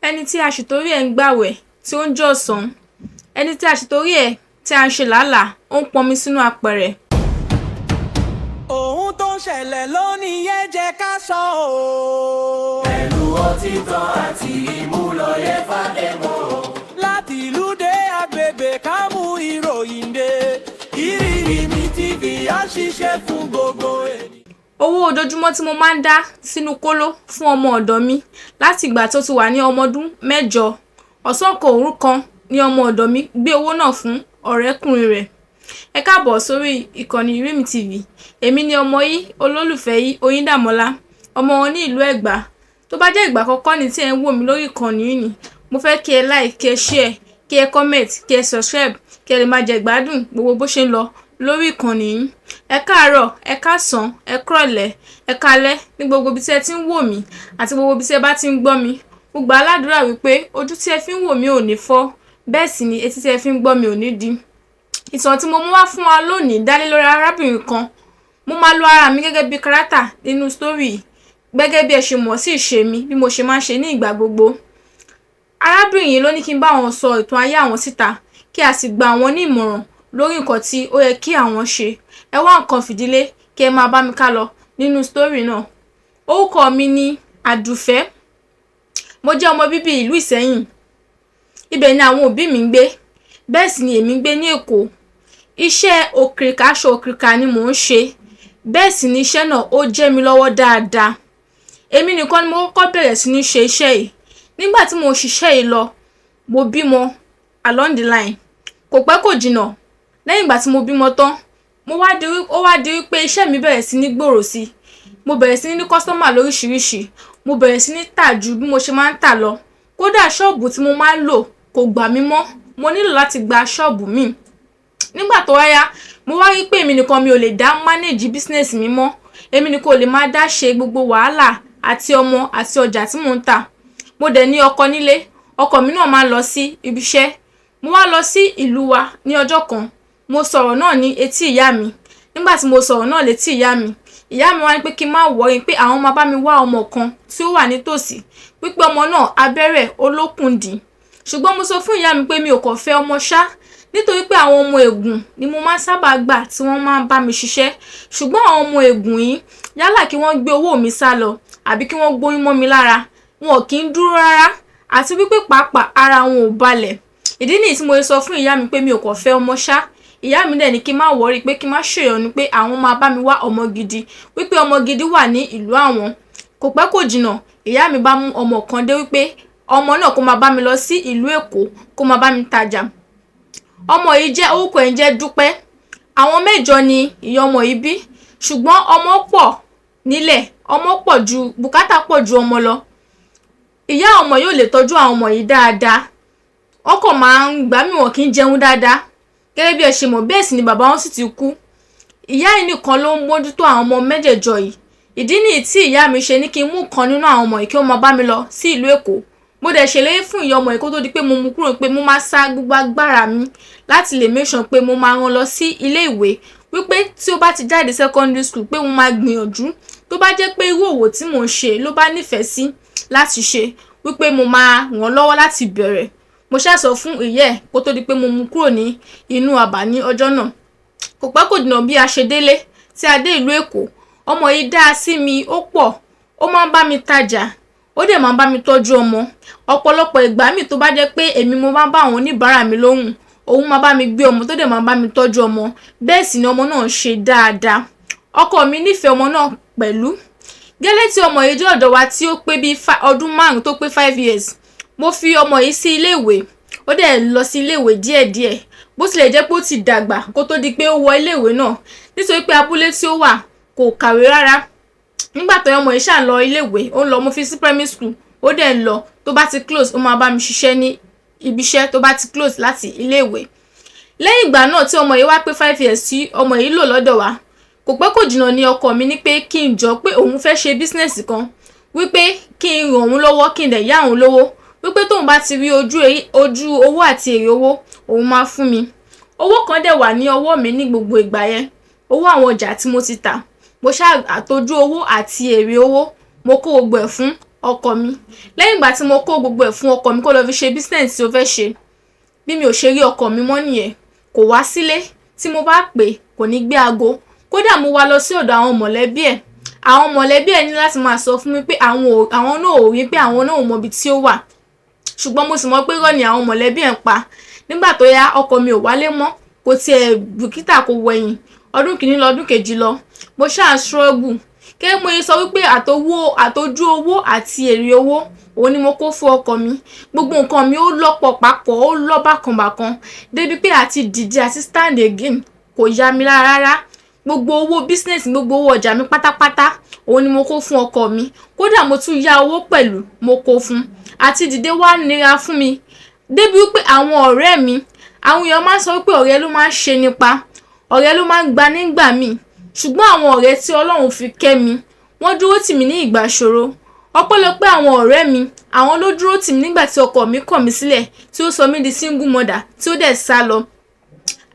Ẹni tí a sì torí ẹ̀ ń gbààwẹ̀ tí ó ń jọ̀sán, ẹni tí a sì torí ẹ̀ tí à ń ṣe làálàá, ó ń pọnmi sínú apẹ̀rẹ̀. Ohun tó ń ṣẹlẹ̀ lónìí yẹn jẹ́ ká sọ ọ́. Pẹ̀lú òtítọ́ àti ìmúlòye fàdémọ̀. Láti ìlú dé agbègbè, ká mú ìròyìn dé. Ìrírí Mi TV á ṣiṣẹ́ fún gbogbo ènìyàn. Owó ojoojúmọ́ tí mo máa ń dá sínú kóló fún ọmọ ọ̀dọ̀ mi láti ìgbà tó ti wà ní ọmọ ọdún 8. Ọ̀sán kan òru kan ni ọmọ ọ̀dọ̀ mi gbé owó náà fún ọ̀rẹ́kùnrin rẹ̀. Ẹ káàbọ̀ sórí ìkànnì Ìrírí TV. Èmi ni ọmọ yín, olólùfẹ́ yín, Oyíndàmọ́lá, ọmọ wọn ní ìlú Ẹ̀gbá. Tó bá jẹ́ ìgbà àkọ́kọ́ ní tí ẹ ń wò mí lórí ìkànnì yìí ni, mo fẹ́ kí ẹ like, kí ẹ share, kí ẹ comment, kí ẹ subscribe, kí ẹ lè máa jẹ ìgbádùn gbogbo bó ṣe ń lọ lórí ìkànnì yìí. Ẹ káàárọ̀, ẹ káàsán, ẹ kúrọ̀lẹ́, ẹ káalẹ́ ní gbogbo ibi tí ẹ ti ń wò mí àti gbogbo ibi tí ẹ bá ti ń gbọ́ mi. Mo gbà á ládùúrà wípé ojú tí ẹ fi ń wò mí ò ní fọ́, bẹ́ẹ̀ sì ni etí tí ẹ fi ń gbọ́ mi ò ní di. Ìtàn tí mo mú wá fún wa lónìí dá lé lórí arábìnrin kan. Mo máa lo ara mi gẹ́gẹ́ bí kárátà nínú story yìí, gẹ́gẹ́ bí ẹ ṣe mọ̀ sí ìṣe mi, bí mo ṣe máa ń ṣe ní ìgbà gbogbo. Arábìnrin yìí ló ní kí n bá wọn sọ ìtàn ayé àwọn síta, kí a sì gba àwọn ní ìmọ̀ràn lórí nǹkan tí ó yẹ kí àwọn ṣe. Ẹ wá nǹkan fìdílé kí ẹ máa bá mi ká lọ nínú story náà. Orúkọ mi ni Àdùfẹ́. Mo jẹ́ ọmọ bíbí ìlú Ìsẹ́yìn. Ibẹ̀ ni àwọn òbí mi ń gbé, bẹ́ẹ̀ sì ni èmi ń gbé ní Èkó. Iṣẹ́ òkìrìkà, aṣọ òkìrìkà ni mò ń ṣe, bẹ́ẹ̀ sì ni iṣẹ́ náà ó jẹ́ mi lọ́wọ́ dáadáa. Èmi nìkan ni mo kọ́kọ́ bẹ̀rẹ̀ sí ní ṣe iṣẹ́ yìí. Nígbà tí mo ń ṣiṣẹ́ yìí lọ, mo bímọ along the line. Kò pẹ́, kò jìnnà, lẹ́yìn ìgbà tí mo bímọ tán, mo wá di ó wá di wípé iṣẹ́ mi bẹ̀rẹ̀ sí ní gbòòrò sí. Mo bẹ̀rẹ̀ sí ní customer lóríṣiríṣi. Mo bẹ̀rẹ̀ sí ní tà ju bí mo ṣe máa ń tà lọ. Kódà, ṣọ́ọ̀bù tí mo máa ń lò kò gbà mí mọ́. Mo nílò láti gba ṣọ́ọ̀bù míì. Nígbà tó wá yá, mo wá rí pé èmi nìkan mi ò lè dá manage business mi mọ́. Èmi nìkan ò lè máa dá ṣe gbogbo wàhálà àti ọmọ àti ọjà tí mò ń tà. Mo dẹ̀ ní ọkọ nílé. Ọkọ mi náà máa ń lọ sí ibi iṣẹ́. Mo wá lọ sí ìlú wa ní ọjọ́ kan. Mo sọ̀rọ̀ náà ní etí ìyá mi. Nígbà tí mo sọ̀rọ̀ náà létí ìyá mi, ìyá mi wá ní pé kí n má worry, pé àwọn máa bá mi wá ọmọ kan tí ó wà nítòsí, wípé ọmọ náà abẹ́rẹ́ olókùn dì. Ṣùgbọ́n mo sọ fún ìyá mi pé mi ò kàn fẹ́ ọmọ ṣá, nítorí pé àwọn ọmọ ègùn ni mo máa ń sábà gbà tí wọ́n máa ń bá mi ṣiṣẹ́. Ṣùgbọ́n àwọn ọmọ ègùn yìí, yálà kí wọ́n gbé owó mi sá lọ àbí kí wọ́n gbóyún mọ́ mi lára, wọn ò kí ń dúró rárá, àti wípé pàápàá ara wọn ò balẹ̀. Ìdí nìyí tí mo ṣe sọ fún ìyá mi pé mi ò kàn fẹ́ ọmọ ṣá. Ìyá mi dẹ̀ ní kí n má worry, pé kí n má ṣèyọnu, pé àwọn máa bá mi wá ọmọ gidi, wípé ọmọ gidi wà ní ìlú àwọn. Kò pẹ́, kò jìnnà, ìyá mi bá mú ọmọ kan dé, wípé ọmọ náà kó máa bá mi lọ sí ìlú Èkó, kó máa bá mi tajà. Ọmọ yìí jẹ́, orúkọ ẹ̀ ń jẹ́ Dúpẹ́. Àwọn mẹ́jọ ni ìyá ọmọ yìí bí, ṣùgbọ́n ọmọ pọ̀ nílẹ̀, ọmọ pọ̀ ju bùkátà, pọ̀ ju ọmọ lọ. Ìyá ọmọ yóò lè tọ́jú àwọn ọmọ yìí dáadáa. Wọ́n kàn máa ń gbà mí, wọn kì í jẹun dáadáa, gẹ́gẹ́ bí ẹ ṣe mọ̀. Bẹ́ẹ̀ sì ni bàbá wọn sì ti kú. Ìyá yìí nìkan ló ń mójútó àwọn ọmọ mẹ́jẹ̀ẹ̀jọ yìí. Ìdí nìyí tí ìyá mi ṣe ní kí n mú kan nínú àwọn ọmọ yìí kí wọ́n máa bá mi lọ sí ìlú Èkó. Mo dẹ̀ ṣèlérí fún ìyá ọmọ yìí kó tó di pé mo mú kúrò pé mo máa sa gbogbo agbára mi láti lè make sure pé mo máa rán lọ sí ilé ìwé, wípé tí ó bá ti jáde secondary school, pé mo máa gbìyànjú, tó bá jẹ́ pé irú òwò tí mò ń ṣe ló bá nífẹ̀ẹ́ sí láti ṣe, wípé mo máa ràn lọ́wọ́ láti bẹ̀rẹ̀. Mo ṣáà sọ fún ìyá ẹ̀ kó tó di pé mo mú kúrò ní inú àbá ní ọjọ́ náà. Kò pẹ́, kò jìnnà, bí a ṣe délé tí a dé ìlú Èkó, ọmọ yìí dá sí mi ó pọ̀. Ó máa ń bá mi tajà, ó dẹ̀ máa ń bá mi tọ́jú ọmọ. Ọ̀pọ̀lọpọ̀ ìgbà mi, tó bá jẹ́ pé èmi mo máa ń bá àwọn oníbàárà mi lóhùn, òun máa bá mi gbé ọmọ, tó dẹ̀ máa bá mi tọ́jú ọmọ. Bẹ́ẹ̀ sì ni ọmọ náà ń ṣe dáadáa. Ọkọ mi nífẹ̀ẹ́ ọmọ náà pẹ̀lú. Gẹ́lẹ́ tí ọmọ yìí dé ọ̀dọ̀ wa, tí ó pé bí ọdún 5, tó pé 5 years, mo fi ọmọ yìí sí ilé ìwé. Ó dẹ̀ lọ sí ilé ìwé díẹ̀díẹ̀, bó tilẹ̀ jẹ́ pé ó ti dàgbà kó tó di pé ó wọ ilé ìwé náà, nítorí pé abúlé tí ó wà kò kàwé rárá. Nígbà tó ọmọ yìí ṣáà lọ ilé ìwé, ó ń lọ. Mo fi sí primary school, ó dẹ̀ ń lọ. Tó bá ti close, ó máa bá mi ṣiṣẹ́ ní ibi iṣẹ́ tó bá ti close láti ilé ìwé. Lẹ́yìn ìgbà náà tí ọmọ yìí wá pé 5 years tí ọmọ yìí lò lọ́dọ̀ wa, kò pẹ́, kò jìnnà ní ọkọ mi ní pé kí n jọ, pé òun fẹ́ ṣe business kan, wípé kí n ràn òun lọ́wọ́, kí n dẹ̀ yá òun lówó, wípé tóun bá ti rí ojú ojú owó àti èrè owó, òun máa fún mi. Owó kan dẹ̀ wà ní ọwọ́ mi ní gbogbo ìgbà yẹn, owó àwọn ọjà tí mo ti tà. Mo ṣáà àtọ́jú owó àti èrè owó, mo kó gbogbo ẹ̀ fún ọkọ mi. Lẹ́yìn ìgbà tí mo kó gbogbo ẹ̀ fún ọkọ mi kó lọ fi ṣe business tí ó fẹ́ ṣe, bí mi ò ṣe rí ọkọ mi mọ́ nìyẹn. Kò wá sílé. Tí mo bá pè, kò ní gbé aago. Kódà mo wá lọ sí ọ̀dọ̀ àwọn mọ̀lẹ́bí ẹ̀. Àwọn mọ̀lẹ́bí ẹ̀ ní láti máa sọ fún mi pé àwọn náà ò rí, pé àwọn náà ò mọ ibi tí ó wà. Ṣùgbọ́n mo sì mọ̀ pé irọ́ ni àwọn mọ̀lẹ́bí ẹ̀ ń pa. Nígbà tó yá, ọkọ mi ò wálé mọ́, kò tiẹ̀ bìkítà, kò wẹ̀yìn. Ọdún kìíní lọ, ọdún kejì lọ, mo ṣáà struggle. Kẹ́ mo sọ wípé àtowó, àtojú owó àti èrè owó, òun ni mo kó fún ọkọ mi. Gbogbo nǹkan mi ó lọ́pọ̀ papọ̀, ó lọ́ bákan bákan, débi pé àti dìde àti stand again kò yá mi lára rárá. Gbogbo owó business, gbogbo owó ọjà mi pátápátá, òun ni mo kó fún ọkọ mi. Kódà mo tún yá owó pẹ̀lú, mo kó fún. Àti dìde wá nira fún mi, débi wípé àwọn ọ̀rẹ́ mi, àwọn èèyàn máa ń sọ wípé ọ̀rẹ́ ló máa ń ṣe nípa, ọ̀rẹ́ ló máa ń gba nígbà míì. Ṣùgbọ́n àwọn ọ̀rẹ́ tí Ọlọ́run fi kẹ́ mi, wọ́n dúró tì mí ní ìgbà ìṣòro. Ọpẹ́lọpẹ́ àwọn ọ̀rẹ́ mi, àwọn ló dúró tì mí nígbà tí ọkọ mi kọ̀ mí sílẹ̀, tí ó sọ mí di single mother, tí ó dẹ̀ sá lọ.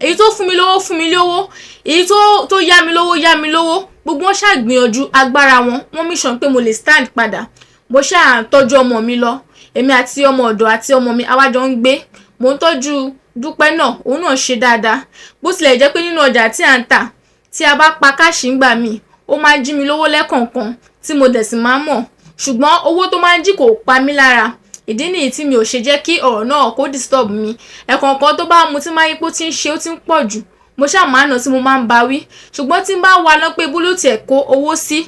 Èyí tó fún mi lówó fún mi lówó, èyí tó yá mi lówó yá mi lówó. Gbogbo wọn ṣàgbìyànjú agbára wọn, wọ́n mission pé mo lè stand padà. Mo ṣáà ń tọ́jú ọmọ mi lọ. Èmi àti ọmọ ọ̀dọ̀ àti ọmọ mi, àwa jọ ń gbé. Mo ń tọ́jú Dúpẹ́ náà, òun náà ṣe dáadáa. Bó tilẹ̀ jẹ́ pé nínú ọjà tí à ń tà, tí a bá pa cash ńgbà míì, ó máa ń jí mi lówó lẹ́kọ̀ọ̀kan, tí mo dẹ̀ sì máa ń mọ̀. Ṣùgbọ́n owó tó máa ń jí kò pa mí lára. Ìdí nìyí tí mi ò ṣe jẹ́ kí ọ̀rọ̀ náà kó disturb mi. Ẹ̀kọ̀ọ̀kan tó bá mu tí máa ń rí pé ó ti ń ṣe, ó ti ń pọ̀ jù, mo ṣáà máa ń nà tí mo máa ń bá wí. Ṣùgbọ́n tí n bá wá lọ pé bólú tiẹ̀ kó owó sí,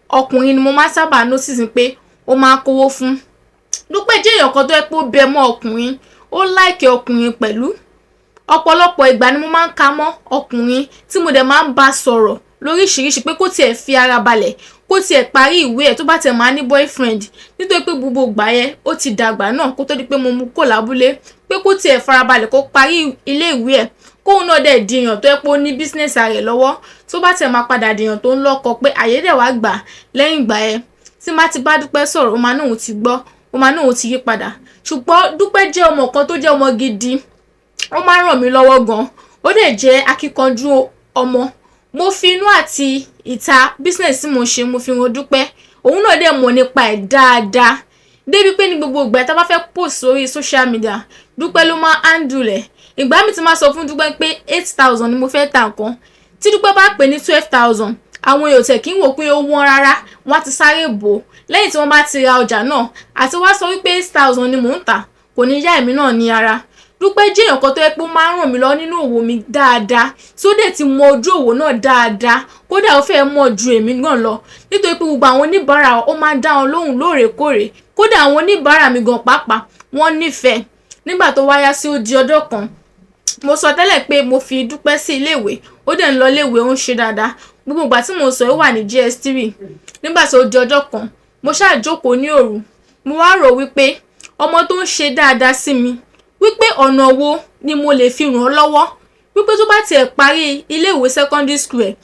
ọkùnrin ni mo máa ń sábà notice pé ó máa ń kówó fún. Dúpẹ́ jẹ́ èèyàn kan tó jẹ́ pé ó bẹ mọ́ ọkùnrin, ó like ọkùnrin pẹ̀lú. Ọ̀pọ̀lọpọ̀ ìgbà ni mo máa ń ka mọ́ ọkùnrin, tí mo dẹ̀ máa ń bá sọ̀rọ̀ lóríṣiríṣi pé kó tiẹ̀ fi ara balẹ̀, kó tiẹ̀ parí ìwé ẹ̀, tó bá tiẹ̀ máa ní boyfriend, nítorí pé gbogbo ìgbà yẹn ó ti dàgbà náà kó tó di pé mo mú kó lábúlé, pé kó tiẹ̀ farabalẹ̀, kó parí ilé ìwé ẹ̀, kóun náà dẹ̀ di èèyàn tó yẹ pé ó ní business rẹ̀ lọ́wọ́, tó bá tiẹ̀ máa padà di èèyàn tó ń lọ́kọ, pé àyè dẹ̀ wá gbà lẹ́yìn ìgbà yẹn. Tí má ti bá Dúpẹ́ sọ̀rọ̀, ó máa ní òun ti gbọ́, ó máa ní òun ti yí padà. Ṣùgbọ́n Dúpẹ́ jẹ́ ọmọ kan tó jẹ́ ọmọ gidi, ó máa ń ràn mí lọ́wọ́ gan, ó dẹ̀ jẹ́ akíkanjú ọmọ. Mo fi inú àti ìta business tí mo ṣe, mo fi hàn Dúpẹ́. Òun náà dẹ̀ mọ̀ nípa ẹ̀ dáadáa, débi pé ní gbogbo ìgbà tá a bá fẹ́ post sórí social media, Dúpẹ́ ló máa handle ẹ̀. Ìgbà mi ti máa sọ fún Dúpẹ́ pé 8,000 ni mo fẹ́ ta nǹkan, tí Dúpẹ́ bá pè ní 12,000, àwọn èèyàn tẹ̀ kí ń wò pé ó wọ́n rárá, wọ́n á ti sáré bò ó lẹ́yìn tí wọ́n bá ti ra ọjà náà. Àti wá sọ wípé 8,000 ni mò ń tà, kò ní yá èmi náà ní ara. Dúpẹ́ jẹ́ èèyàn kan tó yẹ pé ó máa ń ràn mí lọ́wọ́ nínú òwò mi dáadáa, tí ó dẹ̀ ti mọ ojú òwò náà dáadáa. Kódà ó fẹ́ mọ̀ ju èmi gan lọ, nítorí pé gbogbo àwọn oníbàárà, ó máa ń dá wọn lóhùn lóòrèkóòrè. Kódà àwọn oníbàárà mi gan pàápàá, wọ́n nífẹ̀ẹ́. Nígbà tó wáyá sí, ó di ọjọ́ kan, mo sọ tẹ́lẹ̀ pé mo fi Dúpẹ́ sí iléèwé, ó dẹ̀ ń lọ iléèwé, ó ń ṣe dáadáa. Gbogbo ìgbà tí mo sọ, ó wà ní JS3. Nígbà tó di ọjọ́ kan, mo ṣáà jókòó ní òru, mo wá rò wípé ọmọ tó ń ṣe dáadáa sí mi, wípé ọ̀nà wo ni mo lè fi ràn án lọ́wọ́, wípé tó bá tiẹ̀ parí iléèwé secondary school ẹ̀.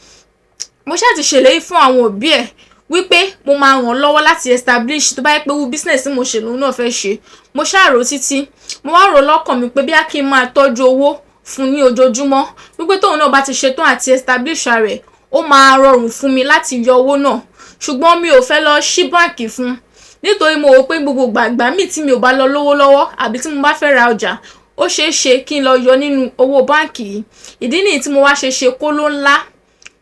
Mo ṣáà ti ṣèlérí fún àwọn òbí ẹ̀ wípé mo máa ràn án lọ́wọ́ láti establish, tó bá yẹ pé irú business tí mo ṣe lòun náà fẹ́ ṣe. Mo ṣáà rò títí, mo wá rò lọ́kàn mi pé bí a kí n máa tọ́jú owó fún ní ojoojúmọ́, wípé tóun náà bá ti ṣetán àti establish rẹ̀, ó máa rọrùn fún mi láti yọ owó náà. Ṣùgbọ́n mi ò fẹ́ lọ ṣí báǹkì fún, nítorí mo rò pé gbogbo gbàgbà míì tí mi ò bá lọ lówó lọ́wọ́ àbí tí mo bá fẹ́ ra ọjà, ó ṣeé ṣe kí n lọ yọ nínú owó báǹkì yìí. Ìdí nìyí tí mo wá ṣe ṣe kóló ńlá.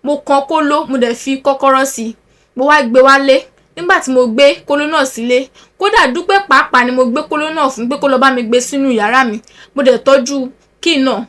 Mo kan kóló, mo dẹ̀ fi kọ́kọ́rọ́ sí i, mo wá gbé wálé. Nígbà tí mo gbé kóló náà sílé, kódà Dúpẹ́ pàápàá ni mo gbé kóló náà fún pé kó lọ bá mi gbé sínú yàrá mi. Mo dẹ̀ tọ́jú key náà.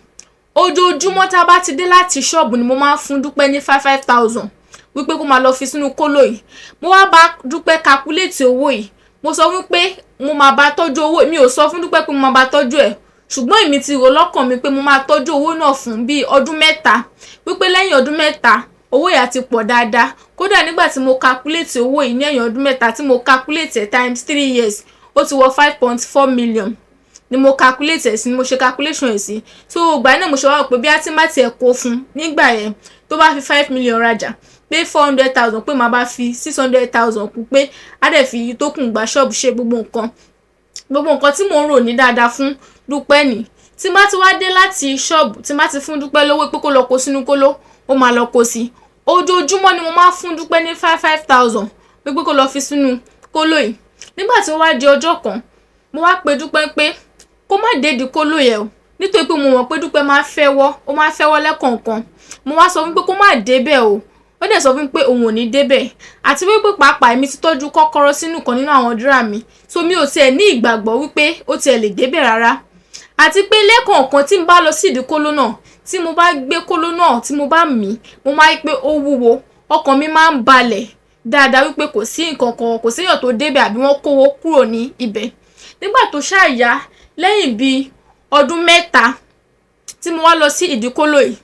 Ojoojúmọ́ tá a bá ti dé láti ṣọ́ọ̀bù ni mo máa ń fún Dúpẹ́ ní five five thousand, wípé kó máa lọ fi sínú kóló yìí. Mo wá bá Dúpẹ́ calculate owó yìí. Mo sọ wípé mo máa bá tọ́jú owó. Mi ò sọ fún Dúpẹ́ pé mo máa bá tọ́jú ẹ̀, ṣùgbọ́n èmi ti rò lọ́kàn mi pé mo máa tọ́jú owó náà fún bíi ọdún 3, wípé lẹ́yìn ọdún 3, owó yìí á ti pọ̀ dáadáa. Kódà nígbà tí mo calculate owó yìí ní ẹ̀yìn ọdún 3, tí mo calculate ẹ̀ times 3 years, ó ti wọ 5.4 million ni mo calculate ẹ̀ sí, ni mo ṣe calculation ẹ̀ sí. So ìgbà náà mo ṣe wá rò pé bí a ti má tiẹ̀ kó fún nígbà yẹn, tó bá fi 5 million rajà, pé 400,000, pé màá bá fi 600,000 kù, pé á dẹ̀ fi tó kù gba ṣọ́ọ̀bù, ṣe gbogbo nǹkan. Gbogbo nǹkan tí mò ń rò ní dáadáa fún Dúpẹ́ nì. Tí má ti wá dé láti ṣọ́ọ̀bù, tí má ti fún Dúpẹ́ lówó pé kó lọ kó sínú kóló, ó máa lọ kó sí. Ojoojúmọ́ ni mo máa ń fún Dúpẹ́ ní five five thousand, pé kó lọ fi sínú kóló yìí. Nígbà tó wá di ọjọ́ kan, mo ṣáà jókòó ní òru, mo wá rò wípé Nígbà tí ó wá di ọjọ́ kan, mo wá pe Dúpẹ́ pé kó má dédi kóló yẹn o, nítorí pé mo mọ̀ pé Dúpẹ́ máa ń fẹ́wọ́, ó máa ń fẹ́wọ́ lẹ́kọ̀ọ̀kan. Mo wá sọ fún pé kó má débẹ̀ o. Ó dẹ̀ sọ fún mi pé òun ò ní débẹ̀, àti wípé pàápàá èmi ti tọ́jú kọ́kọ́rọ́ sínú kan nínú àwọn dúrà mi, so mi ò tiẹ̀ ní ìgbàgbọ́ wípé ó tiẹ̀ lè débẹ̀ rárá. Àti pé lẹ́kọ̀ọ̀kan tí n bá lọ sí ìdí kóló náà, tí mo bá gbé kóló náà, tí mo bá mì, mo máa rí pé ó wúwo, ọkàn mi máa ń balẹ̀ dáadáa wípé kò sí nǹkan kan, kò séèyàn tó débẹ̀ àbí wọ́n kówó kúrò ní ibẹ̀. Nígbà tó ṣáà yá, lẹ́yìn bíi ọdún 3 tí mo wá lọ sí ìdí kóló yìí,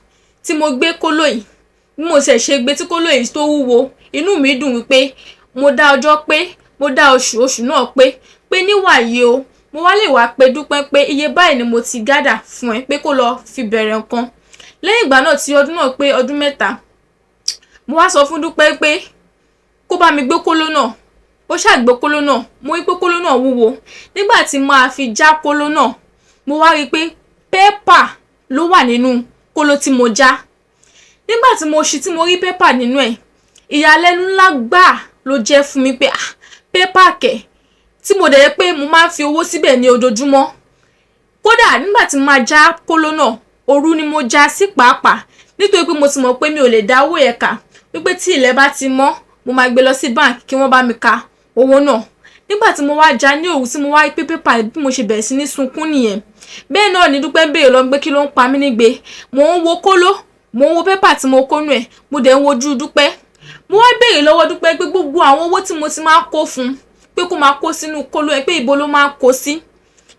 tí mo gbé kóló yìí, bí mo ṣe ṣe gbé tí kóló yìí tó wúwo, inú mi dùn wípé mo dá ọjọ́ pé, mo dá oṣù, oṣù náà pé, pé níwàyí o, mo wá lè wá pe Dúpẹ́ pé iye báyìí ni mo ti gádà fún ẹ pé kó lọ fi bẹ̀rẹ̀ nǹkan. Lẹ́yìn ìgbà náà tí ọdún náà pé ọdún 3, mo wá sọ fún Dúpẹ́ pé kó bá mi gbé kóló náà. Ó ṣáà gbé kóló náà, mo rí pé kóló náà wúwo. Nígbà tí màá fi já kóló náà, mo wá rí pé pépà ló wà nínú kóló tí mo já. Nígbà tí mo ṣí tí mo rí pépà nínú ẹ̀, ìyàlẹ́nu ńlá gbà ló jẹ́ fún mi pé ah, pépà kẹ̀, tí mo dẹ̀ rí pé mo máa ń fi owó síbẹ̀ ní ojoojúmọ́. Kódà nígbà tí màá já kóló náà, òru ni mo já sí pàápàá, nítorí pé mo ti mọ̀ pé mi ò lè dá owó yẹn kà, wípé tí ilẹ̀ bá ti mọ́, mo máa gbé lọ sí báǹkì kí wọ́n bá mi ka owó náà. Nígbà tí mo wá já ní òru tí mo wá rí pé pépà, bí mo ṣe bẹ̀rẹ̀ sí ní sunkún nìyẹn. Bẹ́ẹ̀ náà ni Dúpẹ́ ń béèrè lọ pé kí ló ń pa mí nígbe. Mò ń wo kóló, mò ń wo pépà tí mo kó nú ẹ̀, mo dẹ̀ ń wojú Dúpẹ́. Mo wá béèrè lọ́wọ́ Dúpẹ́ pé gbogbo àwọn owó tí mo ti máa ń kó fún un, pé kó máa kó sínú kóló ẹ, pé ibo ló máa ń kó sí.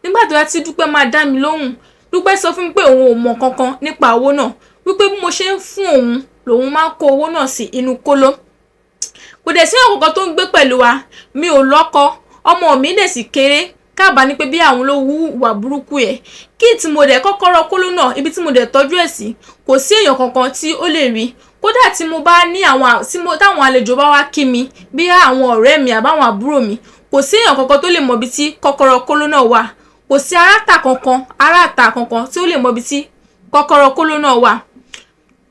Nígbà tó yá tí Dúpẹ́ máa dá mi lóhùn, Dúpẹ́ sọ fún mi pé òun ò mọ̀ kankan nípa owó náà, wípé bí mo ṣe ń fún òun lòun máa ń kó owó náà sí inú kóló. Kò dẹ̀ sí èèyàn kankan tó ń gbé pẹ̀lú wa, mi ò lọ́kọ, ọmọ mi dẹ̀ sì kéré, káàbá ní pé bí àwọn ló wú ìwà burúkú ẹ̀. Kí tí mo dẹ̀ kọ́kọ́rọ́ kóló náà, ibi tí mo dẹ̀ tọ́jú ẹ̀ sí, kò sí èèyàn kankan tí ó lè rí. Kódà tí mo bá ní àwọn tí mo táwọn àlejò bá wá kí mi, bí àwọn ọ̀rẹ́ mi àbáwọn àbúrò mi, kò sí èèyàn kankan tó lè mọ ibi tí kọ́kọ́rọ́ kóló náà wà. Kò sí aráta kankan, aráta kankan tí ó lè mọ ibi tí kọ́kọ́rọ́ kóló náà wà.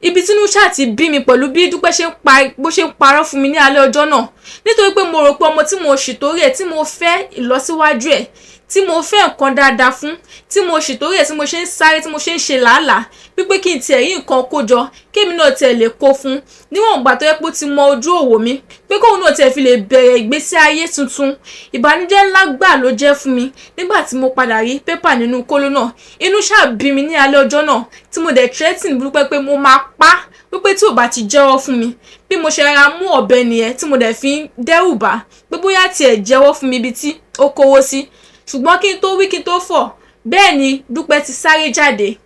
Ibi tí inú ṣáà ti bí mi pẹ̀lú bí Dúpẹ́ ṣe ń pa, bó ṣe ń parọ́ fún mi ní alẹ́ ọjọ́ náà. Nítorí pé mo rò pé ọmọ tí mo ṣì torí ẹ̀, tí mo fẹ́ ìlọsíwájú ẹ̀, tí mo fẹ́ nǹkan dáadáa fún, tí mo ṣì torí ẹ̀ tí mo ṣe ń sáré, tí mo ṣe ń ṣe làálàá, wípé kí n tiẹ̀ rí nǹkan kó jọ, kí èmi náà tiẹ̀ lè kó fún un. Níwọ̀n ìgbà tó jẹ́ pé ó ti mọ ojú òwò mi, pé kóun náà tiẹ̀ fi lè bẹ̀rẹ̀ ìgbésí ayé tuntun. Ìbànújẹ́ ńlá gbà ló jẹ́ fún mi nígbà tí mo padà rí pépà nínú kóló náà. Inú ṣáà bí mi ní alẹ́ ọjọ́ náà tí mo dẹ̀ threaten Dúpẹ́ pé mo máa pa á, wípé tí ò bá ti jẹ́wọ́ fún mi. Bí mo ṣe rárá mú ọ̀bẹ nìyẹn tí mo dẹ̀ fi ń dẹ́rù bà pé bóyá tiẹ̀ jẹ́wọ́ fún mi ibi tí ó kówó sí. Ṣùgbọ́n kí n tó wí kí n tó fọ̀, bẹ́ẹ̀ ni Dúpẹ́ ti sáré jáde,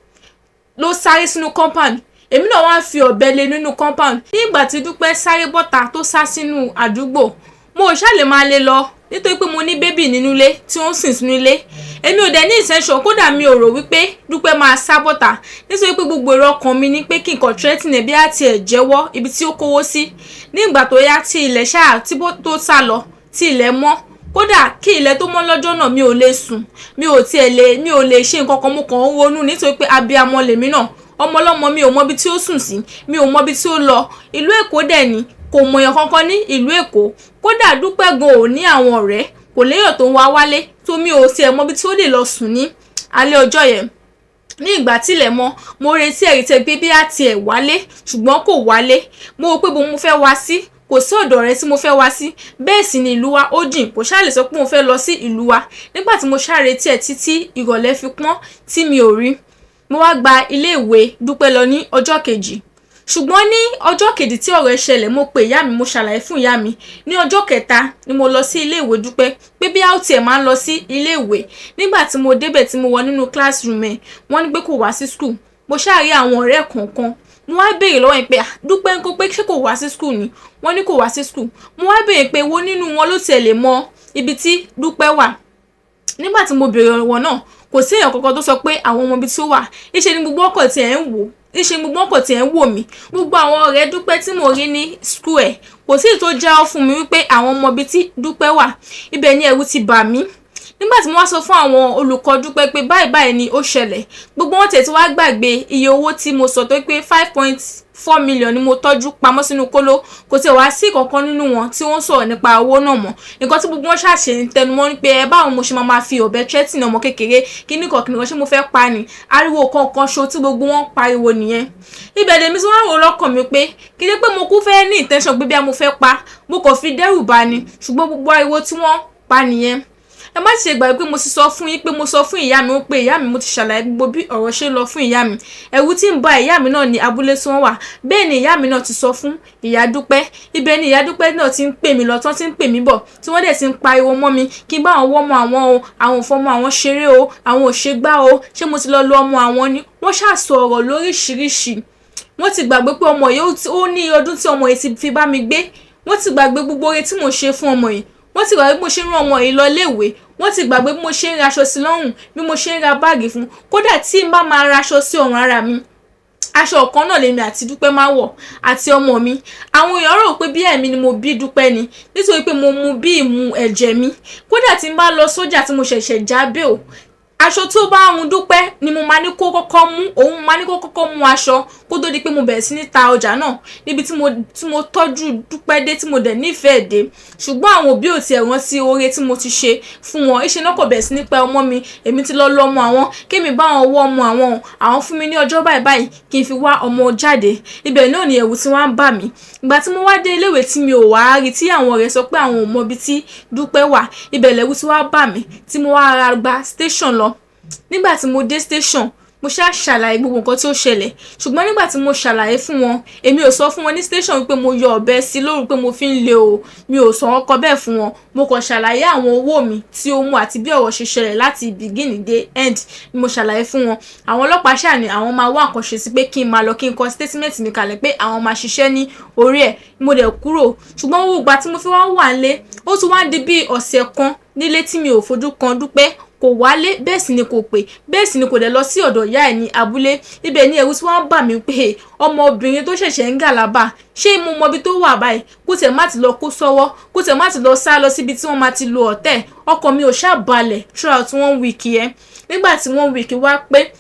ló sáré sínú compound. Èmi náà wá fi ọ̀bẹ lé nínú compound. Nígbà tí Dúpẹ́ sáré bọ́ta tó sá sínú àdúgbò, mo ò ṣáà lè máa lé lọ, nítorí pé mo ní bébì nínú ilé tí ó ń sìn sínú ilé. Èmi ò dẹ̀ ní intention, kódà mi ò rò wípé Dúpẹ́ máa sá bọ́ta, nítorí pé gbogbo èrò ọkàn mi ní pé kí n kàn threaten ẹ̀ bí á tiẹ̀ jẹ́wọ́ ibi tí ó kówó sí. Nígbà tó yá tí ilẹ̀ ṣáà tí tó sá lọ, tí ilẹ̀ mọ́, kódà kí ilẹ̀ tó mọ́ lọ́jọ́ náà mi ò lè sùn, mi ò tiẹ̀ lè, mi ò lè ṣe nǹkan kan, mo kàn ń ronú nítorí pé abiyamọ lèmi náà. Ọmọ ọlọ́mọ mi ò mọ ibi tí ó sùn sí, mi ò mọ ibi tí ó lọ. Ìlú Èkó dẹ̀ ni, kò mọ èèyàn kankan ní ìlú Èkó. Kódà Dúpẹ́ gan ò ní àwọn ọ̀rẹ́, kò léèyàn tó ń wá wálé, tó mi ò tiẹ̀ mọ ibi tí ó lè lọ sùn ní alẹ́ ọjọ́ yẹn. Ní ìgbà tí ilẹ̀ mọ́, mo retí ẹ̀rí tẹ́ pé bí á tiẹ̀ wálé, ṣùgbọ́n kò wálé. Mo rò pé bo mo fẹ́ wá sí, kò sí ọ̀dọ̀ rẹ̀ tí mo fẹ́ wá sí. Bẹ́ẹ̀ sì ni ìlú wa ó jìn, kò ṣáà lè sọ pé mo fẹ́ lọ sí ìlú wa. Nígbà tí mo ṣáà retí ẹ̀ títí ìrọ̀lẹ́ fi pọ́n tí mi ò rí, mo wá gba ilé ìwé Dúpẹ́ lọ ní ọjọ́ kejì. Ṣùgbọ́n ní ọjọ́ kejì tí ọ̀rọ̀ ṣẹlẹ̀, mo pe ìyá mi, mo ṣàlàyé fún ìyá mi. Ní ọjọ́ kẹta ni mo lọ sí ilé ìwé Dúpẹ́ pé bí a ó tiẹ̀ máa ń lọ sí ilé ìwé. Nígbà tí mo débẹ̀ tí mo wọ nínú classroom ẹ̀, wọ́n ní pé kò wá sí school. Mo ṣáà rí àwọn ọ̀rẹ́ kọ̀ọ̀kan. Mo wá béèrè lọ́wọ́ ẹ̀ pé ah, Dúpẹ́ ńkọ́, pé ṣé kò wá sí school ni? Wọ́n ní kò wá sí school. Mo wá béèrè pé wo nínú wọn ló tiẹ̀ lè mọ ibi tí Dúpẹ́ wà. Nígbà tí mo béèrè ọ̀rọ̀ náà, kò sí èèyàn kankan tó sọ pé àwọn mọ ibi tí ó wà. Níṣe ni gbogbo ọkọ̀ tí ẹ̀ ń wò, níṣe ni gbogbo ọkọ̀ tí ẹ̀ ń wò mí. Gbogbo àwọn ọ̀rẹ́ Dúpẹ́ tí mo rí ní school ẹ̀, kò sí èyí tó jẹ́wọ́ fún mi wípé àwọn mọ ibi tí Dúpẹ́ wà. Ibẹ̀ ni ẹ̀rù ti bà mí. Nígbà tí mo wá sọ fún àwọn olùkọ́ Dúpẹ́ pé báyìí báyìí ni ó ṣẹlẹ̀, gbogbo wọn tẹ̀ tí wá gbàgbé iye owó tí mo sọ tó pé 5.4 million ni mo tọ́jú pamọ́ sínú kóló. Kò tiẹ̀ wá sí ìkankan nínú wọn tí wọ́n sọ̀rọ̀ nípa owó náà mọ́. Nǹkan tí gbogbo wọn ṣàṣe ń tẹnumọ́ ni pé ẹ báwo mo ṣe máa fi ọ̀bẹ threatening ọmọ kékeré, kíní kan kíní kan, ṣé mo fẹ́ pa ni? Ariwo kankan ṣo tí gbogbo wọn pariwo nìyẹn. Ibẹ̀ lèmi tí wọ́n rò lọ́kàn mi pé kí ni pé mo kú fẹ́ ní intention pé bí a mo fẹ́ pa, mo kàn fi dẹ́rù bà ni, ṣùgbọ́n gbogbo ariwo tí wọ́n pa nìyẹn. Ẹ má ṣe gbàgbé pé mo ti sọ fún yín pé mo sọ fún ìyá mi ó pé ìyá mi, mo ti ṣàlàyé gbogbo bí ọ̀rọ̀ ṣe lọ fún ìyá mi. Ẹ̀rù tí ń ba ìyá mi náà ní abúlé tí wọ́n wà. Bẹ́ẹ̀ ni ìyá mi náà ti sọ fún ìyá Dúpẹ́. Ibẹ̀ ni ìyá Dúpẹ́ náà ti ń pè mí lọ tán, ti ń pè mí bọ̀, tí wọ́n dẹ̀ ti ń pariwo mọ́ mi kí n bá àwọn wọ́mọ àwọn o, àwọn ò fọmọ àwọn ṣeré o, àwọn ò ṣe gbá o, ṣé mo ti lọ lo ọmọ àwọn ni? Wọ́n ṣàṣọ ọ̀rọ̀ lóríṣiríṣi. Wọ́n ti gbàgbé pé ọmọ yìí ó ní ọdún tí ọmọ yìí ti fi bá mi gbé. Wọ́n ti gbàgbé gbogbo oore tí mò ń ṣe fún ọmọ yìí. Wọ́n ti gbàgbé bí mo ṣe ń rán ọmọ yìí lọ iléèwé. Wọ́n ti gbàgbé bí mo ṣe ń raṣọ sí lọ́rùn, bí mo ṣe ń ra báàgì fún. Kódà tí n bá máa raṣọ sí ọrùn ara mi, aṣọ ọ̀kan náà lèmi àti Dúpẹ́ máa wọ̀ àti ọmọ mi. Àwọn èèyàn rò pé bí ẹ̀mí ni mo bí Dúpẹ́ ni, nítorí pé mo mu bí ìmu ẹ̀jẹ̀ mi. Kódà tí n bá lọ sójà tí mo ṣẹ̀ṣẹ̀ já bẹ́ẹ̀, aṣọ tó bá ń Dúpẹ́ ni mo máa ní kó kọ́kọ́ mú, òun máa ní kó kọ́kọ́ mú aṣọ kó tó di pé mo bẹ̀rẹ̀ sí ní ta ọjà náà, níbi tí mo tọ́jú Dúpẹ́ dé, tí mo dẹ̀ nífẹ̀ẹ́ dé. Ṣùgbọ́n àwọn òbí ò tiẹ̀ rántí oore tí mo ti ṣe fún wọn. Ìṣe náà kò bẹ̀rẹ̀ sí ní pẹ́ ọmọ mi, èmi ti lọ lọ ọmọ àwọn, kémi bá wọn wọ́ ọmọ àwọn, àwọn fún mi ní ọjọ́ báyìí báyìí kí n fi wá ọmọ jáde. Ibẹ̀ náà ni ẹ̀rù tí wọ́n ń bà mí. Ìgbà tí mo wá dé iléèwé tí mi ò wá rí, tí àwọn ọ̀rẹ́ sọ pé àwọn ò mọ ibi tí Dúpẹ́ wà, ibẹ̀ lẹ̀rù tí wàá bà mí tí mo wá ra gba station lọ. Nígbà tí mo dé station, mo ṣáà ṣàlàyé gbogbo nǹkan tí ó ṣẹlẹ̀. Ṣùgbọ́n nígbà tí mo ṣàlàyé fún wọn, èmi ò sọ fún wọn ní station wípé mo yọ ọ̀bẹ sí lóru pé mo fi ń lé o. Mi ò sọ ọkọ bẹ́ẹ̀ fún wọn. Mo kàn ṣàlàyé àwọn owó mi tí ó mú àti bí ọ̀rọ̀ ṣe ṣẹlẹ̀ láti beginning dé end ni mo ṣàlàyé fún wọn. Àwọn ọlọ́pàá ṣáà ní àwọn máa wá nǹkan ṣe sí, pé kí n máa lọ, kí n kọ statement mi kalẹ̀, pé àwọn máa ṣiṣẹ́ ní orí ẹ̀. Mo dẹ̀ kúrò. Ṣùgbọ́n owó ìgbà tí mo fi wá wà nílé, ó tún wá ń di bí ọ̀sẹ̀ kan nílé tí mi ò fojú kan Dúpẹ́. Kò wálé, bẹ́ẹ̀ sì ni kò pè, bẹ́ẹ̀ sì ni kò dẹ̀ lọ sí ọ̀dọ̀ ìyá ẹ̀ ní abúlé. Ibẹ̀ ni ẹ̀rù tí wọ́n ń bà mí pé ọmọbìnrin tó ṣẹ̀ṣẹ̀ ń gàlábà, ṣé mo mọ ibi tó wà báyìí? Kó tẹ̀ má ti lọ kó sọ́wọ́, kó tẹ̀ má ti lọ sá lọ síbi tí wọ́n máa ti lo ọ̀tẹ̀. Ọkàn mi ò ṣáà balẹ̀ throughout one week yẹn. Nígbà tí one week wá pé,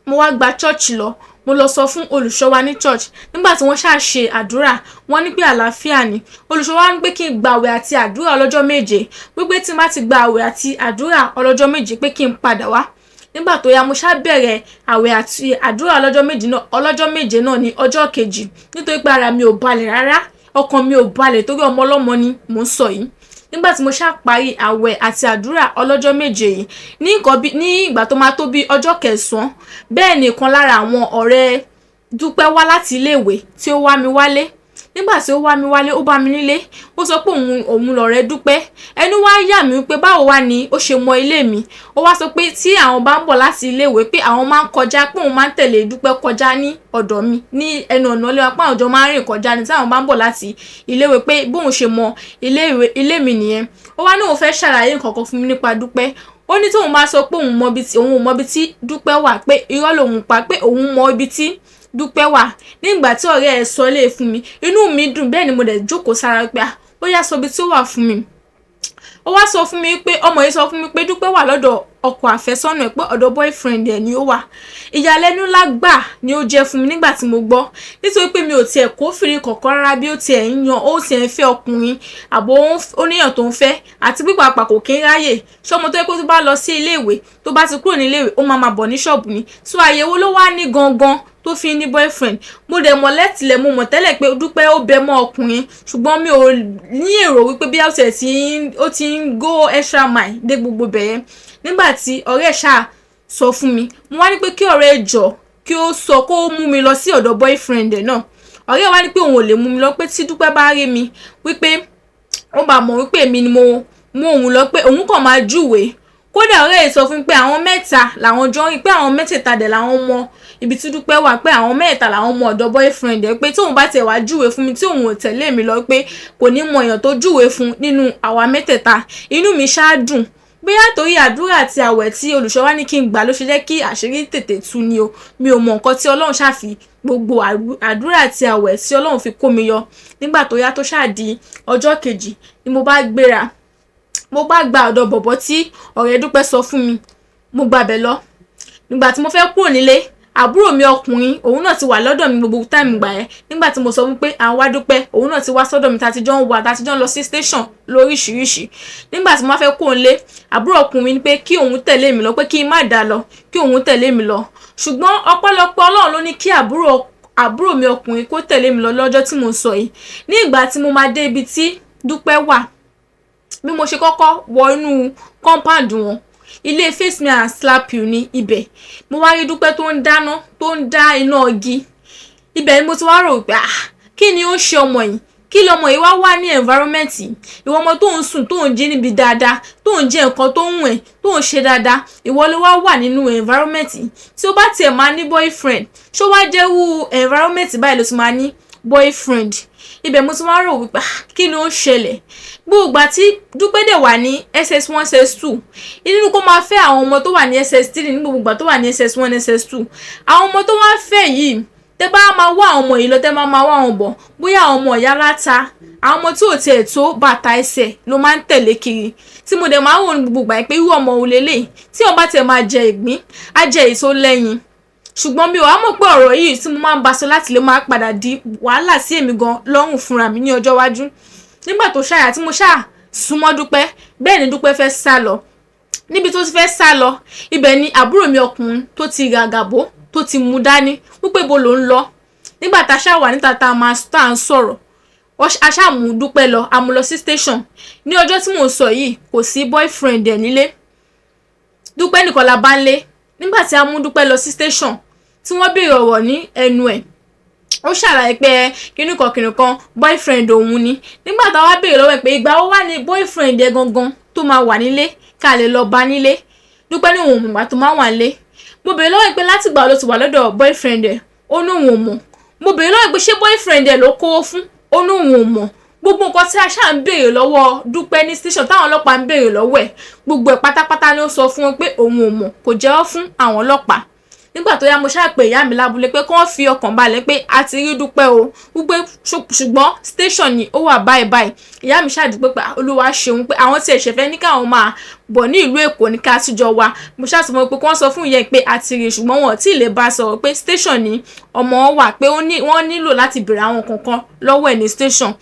mo wá gba church lọ, mo lọ sọ fún olùṣọ́ wa ní church. Nígbà tí wọ́n ṣáà ṣe àdúrà, wọ́n ní pé àlàáfíà ni. Olùṣọ́ wa ní pé kí n gba àwẹ̀ àti àdúrà ọlọ́jọ́ 7, wípé tí n bá ti gba àwẹ̀ àti àdúrà ọlọ́jọ́ 7, pé kí n padà wá. Nígbà tó yá, mo ṣáà bẹ̀rẹ̀ àwẹ̀ àti àdúrà ọlọ́jọ́ méje náà, ọlọ́jọ́ 7 náà ní ọjọ́ kejì, nítorí pé ara mi ò balẹ̀ rárá, ọkàn mi ò balẹ̀, torí ọmọ ọlọ́mọ ni mò ń sọ yìí. Nígbà tí mo ṣáà parí àwẹ̀ àti àdúrà ọlọ́jọ́ 7 yìí, ní nǹkan bí ní ìgbà tó máa tó bí ọjọ́ kẹsàn-án, bẹ́ẹ̀ ni ìkan lára àwọn ọ̀rẹ́ Dúpẹ́ wá láti iléèwé tí ó wá mi wálé. Nígbà tí ó wá mi wálé, ó bá mi nílé, ó sọ pé òun lọ̀rẹ́ Dúpẹ́. Ẹnu wá yà mí pé báwo wá ni ó ṣe mọ ilé mi. Ó wá sọ pé tí àwọn bá ń bọ̀ láti iléèwé, pé àwọn máa ń kọjá, pé òun máa ń tẹ̀lé Dúpẹ́ kọjá ní ọ̀dọ̀ mi ní ẹnu ọ̀nà ilé wa, pé àwọn jọ máa ń rìn kọjá ní tí àwọn bá ń bọ̀ láti iléèwé, pé bóun ṣe mọ ilé mi nìyẹn. Ó wá ní òun fẹ́ ṣàlàyé nǹkan kan fún mi nípa Dúpẹ́. Ó ní tóun bá sọ pé òun ò mọ ibi tí Dúpẹ́ wà, pé irọ́ lòun pa, pé òun mọ ibi tí Dúpẹ́ wà. Nígbà tí ọ̀rẹ́ ẹ̀ sọ lé fún mi, inú mi dùn, bẹ́ẹ̀ ni mo dẹ̀ jókòó sára pé ó yá, sọ ibi tí ó wà fún mi. Ó wá sọ fún mi pé ọmọ yìí sọ fún mi pé Dúpẹ́ wà lọ́dọ̀ ọkọ àfẹ́sọ́nà ẹ̀, pé ọ̀dọ̀ boyfriend ẹ̀ ni ó wà. Ìyàlẹ́nu ńlá gbà ni ó jẹ́ fún mi nígbà tí mo gbọ́, nítorí pé mi ò tiẹ̀ kófìrí kọ̀ọ̀kan rárá bí ó tiẹ̀ ń yan, ó tiẹ̀ ń fẹ́ ọkùnrin àbò ó níyàn tó ń fẹ́, àti pípàpà kò kí ń ráyè. Ṣọmọ tó yẹ kó tó bá lọ sí iléèwé, tó bá ti kúrò ní iléèwé, ó máa máa bọ̀ ní ṣọ́ọ̀bù ni. So àyẹ̀wò ló wá ní gangan tó fi ní boyfriend? Mo dẹ̀ mọ̀ lẹ́tìlẹ̀, mo mọ̀ tẹ́lẹ̀ pé Dúpẹ́ ó bẹ mọ́ ọkùnrin, ṣùgbọ́n mi ò ní èrò wípé bí ó ti ń go extra mile dé gbogbo bẹ̀yẹn. Nígbà tí ọ̀rẹ́ ẹ̀ ṣáà sọ fún mi, mo wá ní pé kí ọ̀rẹ́ ẹ̀ jọ, kí ó sọ kó mú mi lọ sí ọ̀dọ̀ boyfriend ẹ̀ náà. Ọ̀rẹ́ wa ní pé òun ò lè mú mi lọ, pé tí Dúpẹ́ bá rí mi, wípé ó máa mọ̀ wípé èmi ni mo mú òun lọ, pé òun kàn máa júwèé. Kódà ọ̀rẹ́ ẹ̀ sọ fún mi pé àwọn mẹ́ta làwọn jọ ń rìn, pé àwọn mẹ́tẹ̀ẹ̀ta dẹ̀ làwọn mọ ibi tí Dúpẹ́ wà, pé àwọn mẹ́ẹ̀ta làwọn mọ ọ̀dọ̀ boyfriend ẹ̀, pé tóun bá tiẹ̀ wá júwèé fún mi, tí òun ò tẹ̀lé mi lọ, pé kò ní mọ èèyàn tó júwèé fún nínú àwa mẹ́tẹ̀ẹ̀ta. Inú mi ṣáá dùn. Bóyá torí àdúrà àti àwẹ̀ tí olùṣọ́ wa ní kí n gbà ló ṣe jẹ́ kí àṣírí tètè tú ni o. Mi ò mọ nǹkan tí Ọlọ́run ṣáà fi gbogbo àdúrà àti àwẹ̀ tí Ọlọ́run fi kó mi yọ. Nígbà tó yá, tó ṣáà di ọjọ́ kejì ni mo bá gbéra. Mo bá gba ọ̀dọ̀ bọ̀bọ́ tí ọ̀rẹ́ Dúpẹ́ sọ fún mi, mo gbàbẹ̀ lọ. Nígbà tí mo fẹ́ kúrò nílé, àbúrò mi ọkùnrin, òun náà ti wà lọ́dọ̀ mi gbogbo time gbà yẹn. Nígbà tí mo sọ wípé à ń wá Dúpẹ́, òun náà ti wá sọ́dọ̀ mi, tá ti jọ ń wà, tá ti jọ ń lọ sí station lóríṣiríṣi. Nígbà tí mo fẹ́ kúrò nílé, àbúrò ọkùnrin ní pé kí òun tẹ̀lé mi lọ, pé kí n má dà lọ, kí òun tẹ̀lé mi lọ. Ṣùgbọ́n ọpẹ́lọpẹ́ Ọlọ́run ló ní kí àbúrò mi ọkùnrin kó tẹ̀lé mi lọ lọ́jọ́ tí mo ń sọ yìí. Ní ìgbà tí mo máa dé ibi tí Dúpẹ́ wà, bí mo ṣe kọ́kọ́ wọ inú compound wọn, ilé face me and slap you ní ibẹ̀, mo wá rí Dúpẹ́ tó ń dáná, tó ń dá iná igi. Ibẹ̀ ni mo ti wá rò pé, ah, kí ni ó ń ṣe ọmọ yìí? Kí lọmọ yìí wá wá ní environment yìí? Ìwọ ọmọ tó ń sùn, tó ń jí níbi dáadáa, tó ń jẹ nǹkan tó ń wẹ̀, tó ń ṣe dáadáa, ìwọ ló wá wà nínú environment yìí. Tí ó bá tiẹ̀ máa ní boyfriend, ṣó wá jẹ́wú environment báyìí ló ti máa ní boyfriend? Ibẹ̀ mo ti wá rò wípé, ah, kí ló ń ṣẹlẹ̀? Gbogbo ìgbà tí Dúpẹ́ dẹ̀ wà ní SS1 SS2, inú kó máa fẹ́ àwọn ọmọ tó wà ní SS3. Ní gbogbo ìgbà tó wà ní SS1 SS2, àwọn ọmọ tó wá fẹ́ yìí, tẹ́ bá máa wá àwọn ọmọ yìí lọ, tẹ́ máa máa wá àwọn bọ̀, bóyá àwọn ọmọ ìyá láta, àwọn ọmọ tí ò tiẹ̀ tó bàtà ẹsẹ̀ ló máa ń tẹ̀lé kiri, tí mo dẹ̀ máa ń wò ní gbogbo ìgbà yẹn pé irú ọmọ wo leléyìí? Tí wọ́n bá tiẹ̀ máa jẹ ìgbín, á jẹ èyí tó lẹ́yin. Ṣùgbọ́n mi ò wá mọ̀ pé ọ̀rọ̀ yìí tí mo máa ń bá sọ láti lè máa padà di wàhálà sí èmi gan lọ́rùn fúnra mi ní ọjọ́ iwájú. Nígbà tó ṣàyà tí mo ṣáà súnmọ́ Dúpẹ́, bẹ́ẹ̀ ni Dúpẹ́ fẹ́ sá lọ. Níbi tó ti fẹ́ sá lọ, ibẹ̀ ni àbúrò mi ọkùnrin tó ti ràgàbó, tó ti mú dání wípé bo ló ń lọ. Nígbà tá a ṣáà wà níta, tá a máa tá à ń sọ̀rọ̀, a ṣáà mú Dúpẹ́ lọ, a mú lọ sí station. Ní ọjọ́ tí mò ń sọ yìí, kò sí boyfriend ẹ̀ nílé, Dúpẹ́ nìkan la bá ń lé. Nígbà tí a mú Dúpẹ́ lọ sí station, tí wọ́n béèrè ọ̀rọ̀ ní ẹnu ẹ̀, ó ṣàlàyé pé kíní kan kíní kan, boyfriend òun ni. Nígbà tá a wá béèrè lọ́wọ́ ẹ̀ pé ìgbà wo wá ní boyfriend ẹ̀ gangan tó máa wà nílé, ká lè lọ bá nílé, Dúpẹ́ ní òun ò mọ̀ ìgbà tó máa wà nílé. Mo béèrè lọ́wọ́ ẹ̀ pé láti ìgbà wo ló ti wà lọ́dọ̀ boyfriend ẹ̀, ó ní òun ò mọ̀. Mo béèrè lọ́wọ́ ẹ̀ pé ṣé boyfriend ẹ̀ ló kówó fún, ó ní òun ò mọ̀. Gbogbo nǹkan tí a ṣáà ń béèrè lọ́wọ́ Dúpẹ́ ní station, táwọn ọlọ́pàá ń béèrè lọ́wọ́ ẹ̀, gbogbo ẹ̀ pátápátá ni ó sọ fún wọn pé òun ò mọ̀, kò jẹ́wọ́ fún àwọn ọlọ́pàá. Nígbà tó yá, mo ṣáà pé ìyá mi lábúlé pé kí wọ́n fi ọkàn balẹ̀ pé a ti rí Dúpẹ́ o, wípé ṣùgbọ́n station ni ó wà báyìí báyìí. Ìyá mi ṣáà dúpẹ́ pé Olúwa ṣeun, pé àwọn tí ẹ̀ṣẹ̀ fẹ́ ní káwọn máa bọ̀ ní ìlú Èkó ní ká tíjọ wa. Mo ṣáà sọ fún wọn pé kí wọ́n sọ fún ìyá ẹ̀ pé a ti rí, ṣùgbọ́n wọn ò tí ì lè bá a sọ̀rọ̀, pé station ni ọmọ wọn wà, pé wọ́n nílò láti béèrè àwọn kankan lọ́wọ́ ẹ̀ ní station.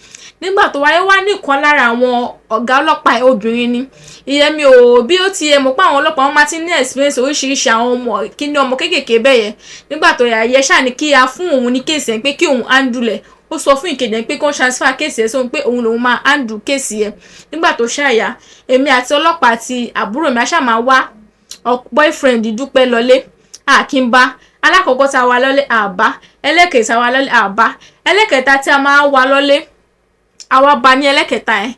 Nígbà tó wáyé, wá nìkan lára àwọn ọ̀gá ọlọ́pàá, obìnrin ni ìyẹn. Mi ò bí ó ti yẹ mọ̀ pé àwọn ọlọ́pàá, wọn máa ti ní experience oríṣiríṣi àwọn ọmọ kí ní ọmọ kéékèèké bẹ́ẹ̀ yẹn. Nígbà tó yà yẹ ṣáà ní kí a fún òun ní case yẹn, pé kí òun handle ẹ̀. Ó sọ fún ìkejì yẹn pé kí wọ́n transfer case yẹn sóhun, pé òun lòun máa handle case yẹn. Nígbà tó ṣàyà, èmi àti ọlọ́pàá àti àbúrò mi, a ṣáà máa wá boyfriend Dúpẹ́ lọlé, àkínbá. Alákọ̀ọ́kọ́ tá a wá lọ́lé, àbá. Ẹlẹ́kẹ̀ẹ́ tá a wá lọ́lé, àbá. Ẹlẹ́kẹ̀ẹ́ta tí a máa wá lọ́lé, àwa bá ní ẹlẹ́kẹ̀ẹ́ta yẹn,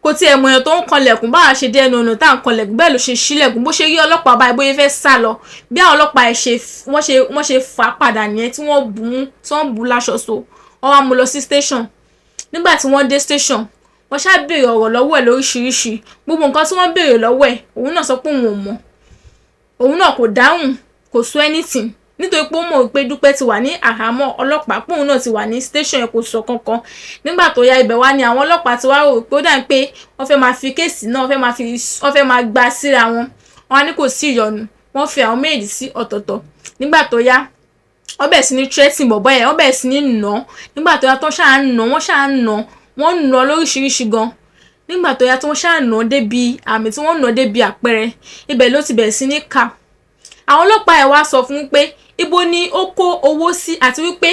kò tiẹ̀ mọ̀ èèyàn tó ń kanlẹ̀kùn. Báwa ṣe dé ẹnu ọ̀nà tá à ń kanlẹ̀kùn, bẹ́ẹ̀ ló ṣe ṣílẹ̀kùn. Bó ṣe rí ọlọ́pàá báyìí, bóyá fẹ́ sá lọ, bí àwọn ọlọ́pàá ẹ̀ ṣe wọ́n ṣe fà á padà nìyẹn, tí wọ́n bù ú, tí wọ́n bù ú láṣọ so wọ́n wá mú lọ sí station. Nígbà tí wọ́n dé station, wọ́n ṣáà béèrè ọ̀rọ̀ lọ́wọ́ ẹ̀ lóríṣiríṣi. Gbogbo nǹkan tí wọ́n béèrè lọ́wọ́ ẹ̀, òun náà sọ pé òun ò mọ̀, òun náà kò dáhùn, kò sọ anything, nítorí pé ó mọ̀ pé Dúpẹ́ ti wà ní àhámọ́ ọlọ́pàá, pé òun náà ti wà ní station yẹn, kò sọ kankan. Nígbà tó yá, ibẹ̀ wá ní àwọn ọlọ́pàá ti wá rò pé ó dà pé wọ́n fẹ́ máa fi case náà, wọ́n fẹ́ máa gba síra wọn. Wọ́n á ní kò sí ìyọnu, wọ́n fi àwọn méjì sí ọ̀tọ̀ọ̀tọ̀. Nígbà tó yá, wọ́n bẹ̀rẹ̀ sí ní threatening bọ̀bọ́ yẹn, wọ́n bẹ̀rẹ̀ sí ní nà án. Nígbà tó yá, tó ṣáà ń nà, wọ́n ṣáà ń nà, wọ́n ń nà lóríṣiríṣi gan. Nígbà tó yá, tó ṣáà nà débi àmì tí wọ́n nà débi àpẹẹrẹ, ibẹ̀ ló ti bẹ̀rẹ̀ sí ní kà. Àwọn ọlọ́pàá ẹ̀ wá sọ fún un pé ibo ni ó kó owó sí, àti wípé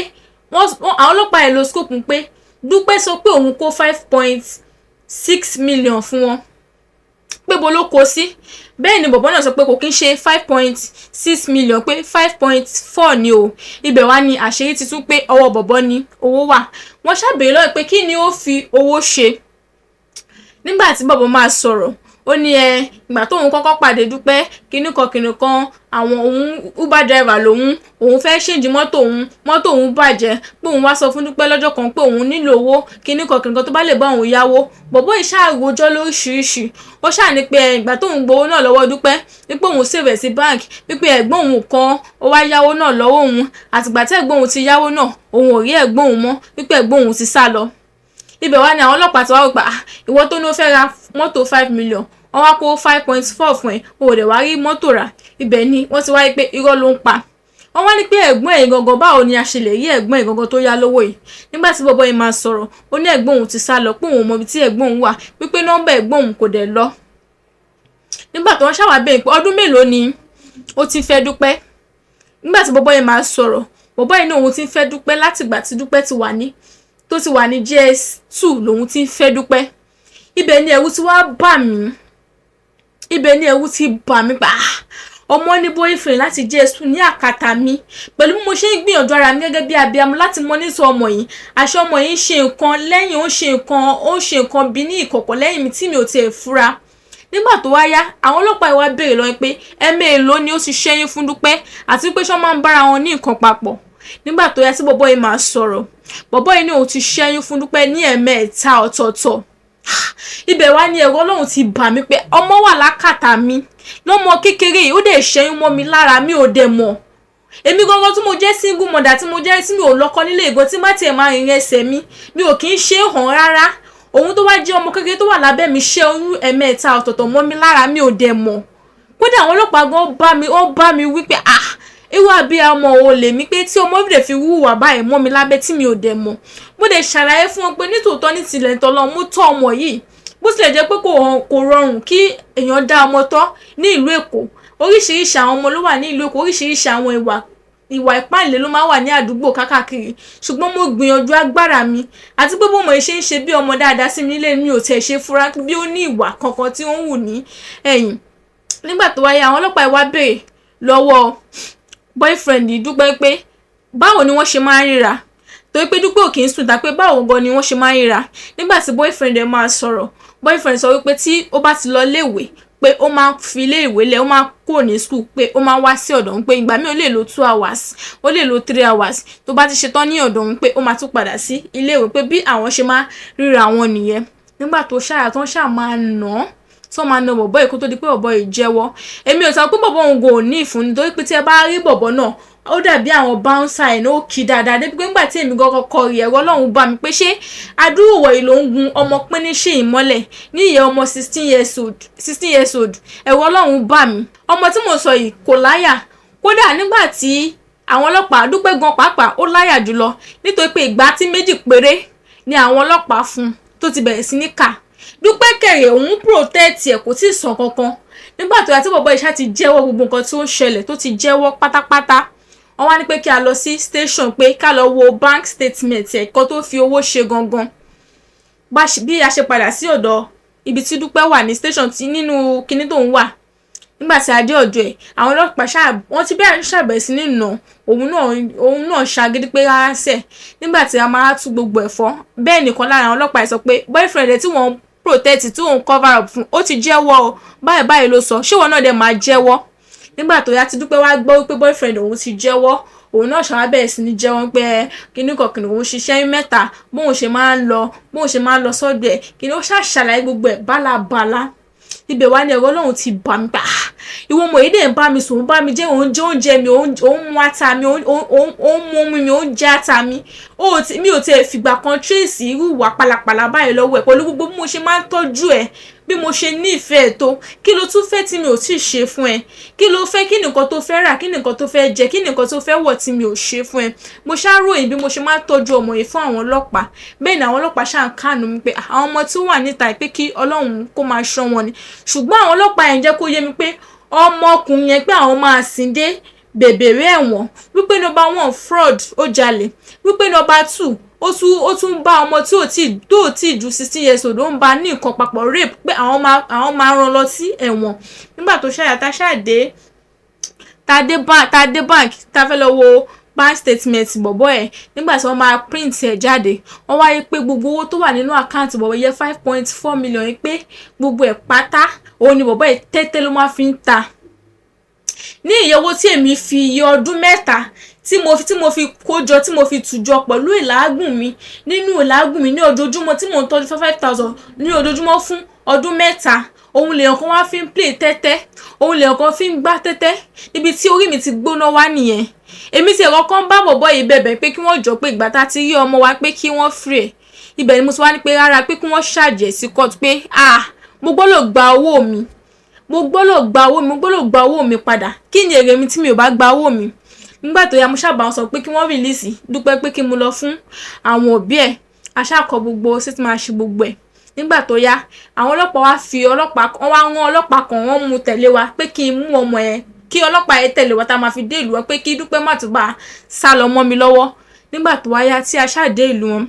wọ́n, àwọn ọlọ́pàá ẹ̀ lo scope pé Dúpẹ́ sọ pé òun kó 5.6 million fún wọn, pé bo ló kó sí. Bẹ́ẹ̀ ni bọ̀bọ́ náà sọ pé kò kí ń ṣe 5.6 million, pé 5.4 ni o. Ibẹ̀ wá ní àṣírí ti tú pé ọwọ́ bọ̀bọ́ ni owó wà. Wọ́n ṣàbẹ̀rẹ̀ lọ́wọ́ pé kí ni ó fi owó ṣe. Nígbà tí bọ̀bọ́ máa sọ̀rọ̀, ó ní ẹ ìgbà tóun kọ́kọ́ pàdé Dúpẹ́, kinní kan kinní kan, àwọn òun Uber driver lòun, òun fẹ́ change mọ́tò òun, mọ́tò òun bàjẹ́, pé òun wá sọ fún Dúpẹ́ lọ́jọ́ kan pé òun nílò owó, kinní kan kinní kan, tó bá lè bá òun yáwó. Bọ̀bọ́ yìí ṣáà rojọ́ lóríṣiríṣi. Ó ṣáà ní pé ìgbà tóun gbowó náà lọ́wọ́ Dúpẹ́, wípé òun save ẹ̀ sí bank, wípé ẹ̀gbọ́n òun kan ó wá yáwó náà lọ́wọ́ òun, àtìgbà tí ẹ̀gbọ́n òun ti yáwó náà, òun ò rí ẹ̀gbọ́n òun mọ́, wípé ẹ̀gbọ́n òun ti sá lọ. Ibẹ̀ wá ní àwọn ọlọ́pàá ti wá wò pé, ah, ìwọ tó ní ó fẹ́ ra mọ́tò 5 million, Wọ́n wá kó 5.4 fún ẹ, o ò dẹ̀ wá rí mọ́tò rà. Ibẹ̀ ni wọ́n ti wáyé pé irọ́ ló ń pa. Wọ́n wá ní pé ẹ̀gbọ́n ẹ̀ gangan, báwo ni a ṣe lè rí ẹ̀gbọ́n ẹ̀ gangan tó yá lówó yìí? Nígbà tí bọ̀bọ́ yìí máa sọ̀rọ̀, ó ní ẹ̀gbọ́n òun ti sá lọ, pé òun ò mọ ibi tí ẹ̀gbọ́n òun wà, wípé nọ́mbà ẹ̀gbọ́n òun kò dẹ̀ lọ. Nígbà tó wọ́n ṣàwà bẹ́ẹ̀ pé ọdún mélòó ni ó ti fẹ́ Dúpẹ́? Nígbà tí bọ̀bọ́ yìí máa sọ̀rọ̀, bọ̀bọ́ yìí ní òun ti ń fẹ́ Dúpẹ́ látìgbà tí Dúpẹ́ ti wà ní tó ti wà ní JS2 lòun ti ń fẹ́ Dúpẹ́. Ibẹ̀ ni ẹ̀rù ti wá bà mí, ibẹ̀ ni ẹ̀rù ti bà mí pa. Ọmọ ní boyfriend láti JS2 ní àkàtà mi, pẹ̀lú bí mo ṣe ń gbìyànjú ara mi gẹ́gẹ́ bí abiyamọ láti monitor ọmọ yìí. Àṣé ọmọ yìí ń ṣe nǹkan lẹ́yìn, ó ń ṣe nǹkan, ó ń ṣe nǹkan bí ní ìkọ̀kọ̀ lẹ́yìn mi tí mi ò tiẹ̀ fura. Nígbà tó wá yá, àwọn ọlọ́pàá yìí wá béèrè lọ́wọ́ pé ẹ̀mélòó ni ó ti ṣẹ́yún fún Dúpẹ́, àti pé ṣé wọ́n máa ń bára wọn ní nǹkan papọ̀. Nígbà tó yá tí bọ̀bọ́ yìí máa sọ̀rọ̀, bọ̀bọ́ yìí ní òun ti ṣẹ́yún fún Dúpẹ́ ní 3 ọ̀tọ̀ọ̀tọ̀. Ibẹ̀ wá ní ẹ̀rọ Ọlọ́run ti bà mí pé ọmọ wà lákàtà mi, lọ́mọ kékeré yìí, ó dẹ̀ ṣẹ́yún mọ́ mi lára, mi ò dẹ̀ mọ̀. Èmi gangan tí mo jẹ́ single mother, tí mo jẹ́ tí mi ò lọ́kọ nílé ìgò, tí má tiẹ̀ máa rìnrìn ẹsẹ̀ mi, mi ò kì í ṣe é hàn rárá. Òun tó wá jẹ́ ọmọ kékeré tó wà lábẹ́ mi ṣẹ́ oyún 3 ọ̀tọ̀ọ̀tọ̀ mọ́ mi lára, mi ò dẹ̀ mọ̀. Kódà àwọn ọlọ́pàá gan bá mi, ó bá mi wí pé, ah, irú abiyamọ wo lèmi pé tí ọmọ lè fi hùwà báyìí mọ́ mi lábẹ́ tí mi ò dẹ̀ mọ̀? Mo dẹ̀ ṣàlàyé fún wọn pé nítòótọ́ ní tilẹ̀ tọ́lọ́ mo tọ́ ọmọ yìí, bó tilẹ̀ jẹ́ pé kò rọrùn kí èèyàn dá ọmọ tọ́ ní ìlú Èkó. Oríṣiríṣi àwọn ọmọ ló wà ní ìlú Èkó, oríṣiríṣi àwọn ìwà ìpáǹle ló máa ń wà ní àdúgbò kákàkiri. Ṣùgbọ́n mo gbìyànjú agbára mi, àti pé bó mo ṣe ń ṣe bí ọmọ dáadáa sí mi nílé, mi ò tẹ̀ ṣe fura bí ó ní ìwà kankan tí ó ń hù ní ẹ̀yìn. Nígbà tó wáyé, àwọn ọlọ́pàá wá béèrè lọ́wọ́ boyfriend Dúpẹ́ pé báwo ni wọ́n ṣe máa ń ríra, torí pé Dúpẹ́ ò kì í sùn dá, pé báwo gan ni wọ́n ṣe máa ń ríra. Nígbà tí boyfriend ẹ̀ máa sọ̀rọ̀, boyfriend sọ wípé tí ó bá ti lọ léèwé, pé ó máa ń fi ilé ìwé lẹ̀, ó máa ń kúrò ní school, pé ó máa ń wá sí ọ̀dọ̀ òun, pé ìgbà míì ó lè lo 2 hours, ó lè lo 3 hours. Tó bá ti ṣetán ní ọ̀dọ̀ òun, pé ó máa tún padà sí ilé ìwé, pé bí àwọn ṣe máa ríra wọn nìyẹn. Nígbà tó ṣáà tó ń ṣáà máa nà án, tó máa na bọ̀bọ́ yìí kó tó di pé bọ̀bọ́ yìí jẹ́wọ́, èmi ò sọ pé bọ̀bọ́ òun kò ní ìfúnni, torí pé tí ẹ bá rí bọ̀bọ́ náà, ó dàbí àwọn bouncer ẹ̀ ní, ó kì dáadáa débi pé nígbà tí èmi gan kọ́kọ́ rí, ẹ̀rọ Ọlọ́run bá mi pé ṣé adúrú wọ̀nyí ló ń gun ọmọ píníṣín ìmọ́lẹ̀ ní ìyẹn ọmọ 16 years old, 16 years old. Ẹ̀rọ Ọlọ́run bá mi. Ọmọ tí mo sọ yìí kò láyà. Kódà nígbà tí àwọn ọlọ́pàá, Dúpẹ́ gan pàápàá ó láyà jùlọ, nítorí pé ìgbà tí 2 péré ni àwọn ọlọ́pàá fún un tó ti bẹ̀rẹ̀ sí ní kà. Dúpẹ́ kẹ̀rẹ̀, òun protect ẹ̀, kò tí ì sọ kankan. Nígbà tó yá tí bọ̀bọ́ iṣẹ́ ti jẹ́wọ́ gbogbo nǹkan tí ó ń ṣẹlẹ̀, tó ti jẹ́wọ́ pátápátá, wọ́n wá ní pé kí a lọ sí station, pé ká lọ wo bank statement ẹ̀, kan tó fi owó ṣe gangan. Bí a ṣe padà sí ọ̀dọ̀ ibi tí Dúpẹ́ wà ní station tí nínú kinní tó ń wà, nígbà tí a dé ọ̀dọ̀ ẹ̀, àwọn ọlọ́pàá ṣáà wọ́n ti bẹ̀rẹ̀ ṣàbẹ̀rẹ̀ sí ní nà òun náà ṣàgídí pé rárá sẹ̀. Nígbà tí a máa tú gbogbo ẹ̀ fọ́ bẹ́ẹ̀, nìkan lára àwọn ọlọ́pàá sọ pé boyfriend ẹ̀ tí wọ́n protect, tí òun cover up fún, ó ti jẹ́wọ́ o, báyìí báyìí ló sọ, ṣé ìwọ náà dẹ̀ máa jẹ́wọ́? Nígbà tó yá tí Dúpẹ́ wá gbọ́ wípé boyfriend òun ti jẹ́wọ́, òun náà ṣàwá bẹ̀rẹ̀ sí ní jẹ́wọ́ pé kíní kan kìnìún, òun ṣiṣẹ́ mẹ́ta, bóun ṣe máa ń lọ sọ́dọ̀ ẹ̀ kíní, ó ṣàṣàlàyé gbogbo ẹ̀ bálabàla. Ibẹ̀ wá ní ẹ̀rọ Ọlọ́run ti bà mí pa. Ìwọ ọmọ yìí dẹ̀ ń bá mi sùn, òun bá mi jẹ́, òun jẹ oúnjẹ mi, òun mu ata mi, òun mu omi mi, òun jẹ ata mi. Mi ò tiẹ̀ fìgbà kan trace irú ìwà pálapàla báyìí lọ́wọ́ ẹ̀, pẹ̀lú gbogbo bí mo ṣe máa ń tọ́jú ẹ̀, bí mo ṣe nífẹ̀ẹ́ tó. Kí ló tún fẹ́ tí mi ò tíì ṣe fún ẹ? Kí ló fẹ́? Kí nìkan tó fẹ́ rà? Kí nìkan tó fẹ́ jẹ? Kí nìkan tó fẹ́ wọ̀ tí mi ò ṣe fún ẹ? Mo ṣáà ròyìn bí mo ṣe máa ń tọ́jú ọmọ yìí fún àwọn ọlọ́pàá. Bẹ́ẹ̀ ni àwọn ọlọ́pàá ṣáà ń kànú mi pé àwọn ọmọ tí ó wà níta, pé kí Ọlọ́run kó máa ṣọ́ wọn ni. Ṣùgbọ́n àwọn ọlọ́pàá yẹn jẹ́ kó yé mi pé ọmọkùnrin yẹn, pé àwọn máa sìn dé bèbèrè ẹ̀wọ̀n, wípé number one, fraud, ó jalè, wípé number two, ó tún bá ọmọ tí ò tí tó ò tí ju 16 years old, ó ń bá ní nǹkan papọ̀, rape, pé àwọn máa rán lọ sí ẹ̀wọ̀n. Nígbà tó ṣàyà tá ṣáà dé tá dé bank, tá fẹ́ lọ wo bank statement bọ̀bọ́ ẹ̀, nígbà tí wọ́n máa print ẹ̀ jáde, wọ́n wáyé pé gbogbo owó tó wà nínú account bọ̀bọ́ yẹ 5.4 million, yìí pé gbogbo ẹ̀ pátá òun ni bọ̀bọ́ ẹ̀ tẹ́tẹ́ ló máa fi ń ta. Ní iye owó tí èmi fi iye ọdún 3 tí mo fi kójọ, tí mo fi tùjọ pẹ̀lú ìlágùn mi, nínú ìlágùn mi ní ojoojúmọ́, tí mò ń tọ́jú 5,000 ní ojoojúmọ́ fún ọdún 3, òun lèèyàn kan wá fi ń play tẹ́tẹ́, òun lèèyàn kan fi ń gbá tẹ́tẹ́. Níbi tí orí mi ti gbóná wá nìyẹn. Èmi ti ẹ̀rọ kan bá bọ̀bọ́ yìí bẹ̀bẹ̀ pé kí wọ́n jọ, pé ìgbà tá a ti rí ọmọ wa, pé kí wọ́n free ẹ̀. Ibẹ̀ ni mo ti wá ní pé rárá, pé kí wọ́n ṣàjẹ́ sí court, pé ah, Mo gbọ́dọ̀ gba owó mi, mo gbọ́dọ̀ gba owó mi, mo gbọ́dọ̀ gba owó mi padà. Kí ni èrè mi tí mi ò bá gba owó mi? Nígbà tó yá, mo ṣáà bá wọn sọ pé kí wọ́n release Dúpẹ́, pé kí mo lọ fún àwọn òbí ẹ̀. A ṣáà kọ gbogbo sí ti máa ṣe gbogbo ẹ̀. Nígbà tó yá, àwọn ọlọ́pàá wá fi ọlọ́pàá, wọ́n wá rán ọlọ́pàá kan, wọ́n mú tẹ̀lé wa pé kí n mú ọmọ yẹn, kí ọlọ́pàá yẹn tẹ̀lé wa tá a máa fi dé ìlú wọn, pé kí Dúpẹ́ má tún bá a sá lọ mọ́ mi lọ́wọ́. Nígbà tó wá yá tí a ṣáà dé ìlú wọn,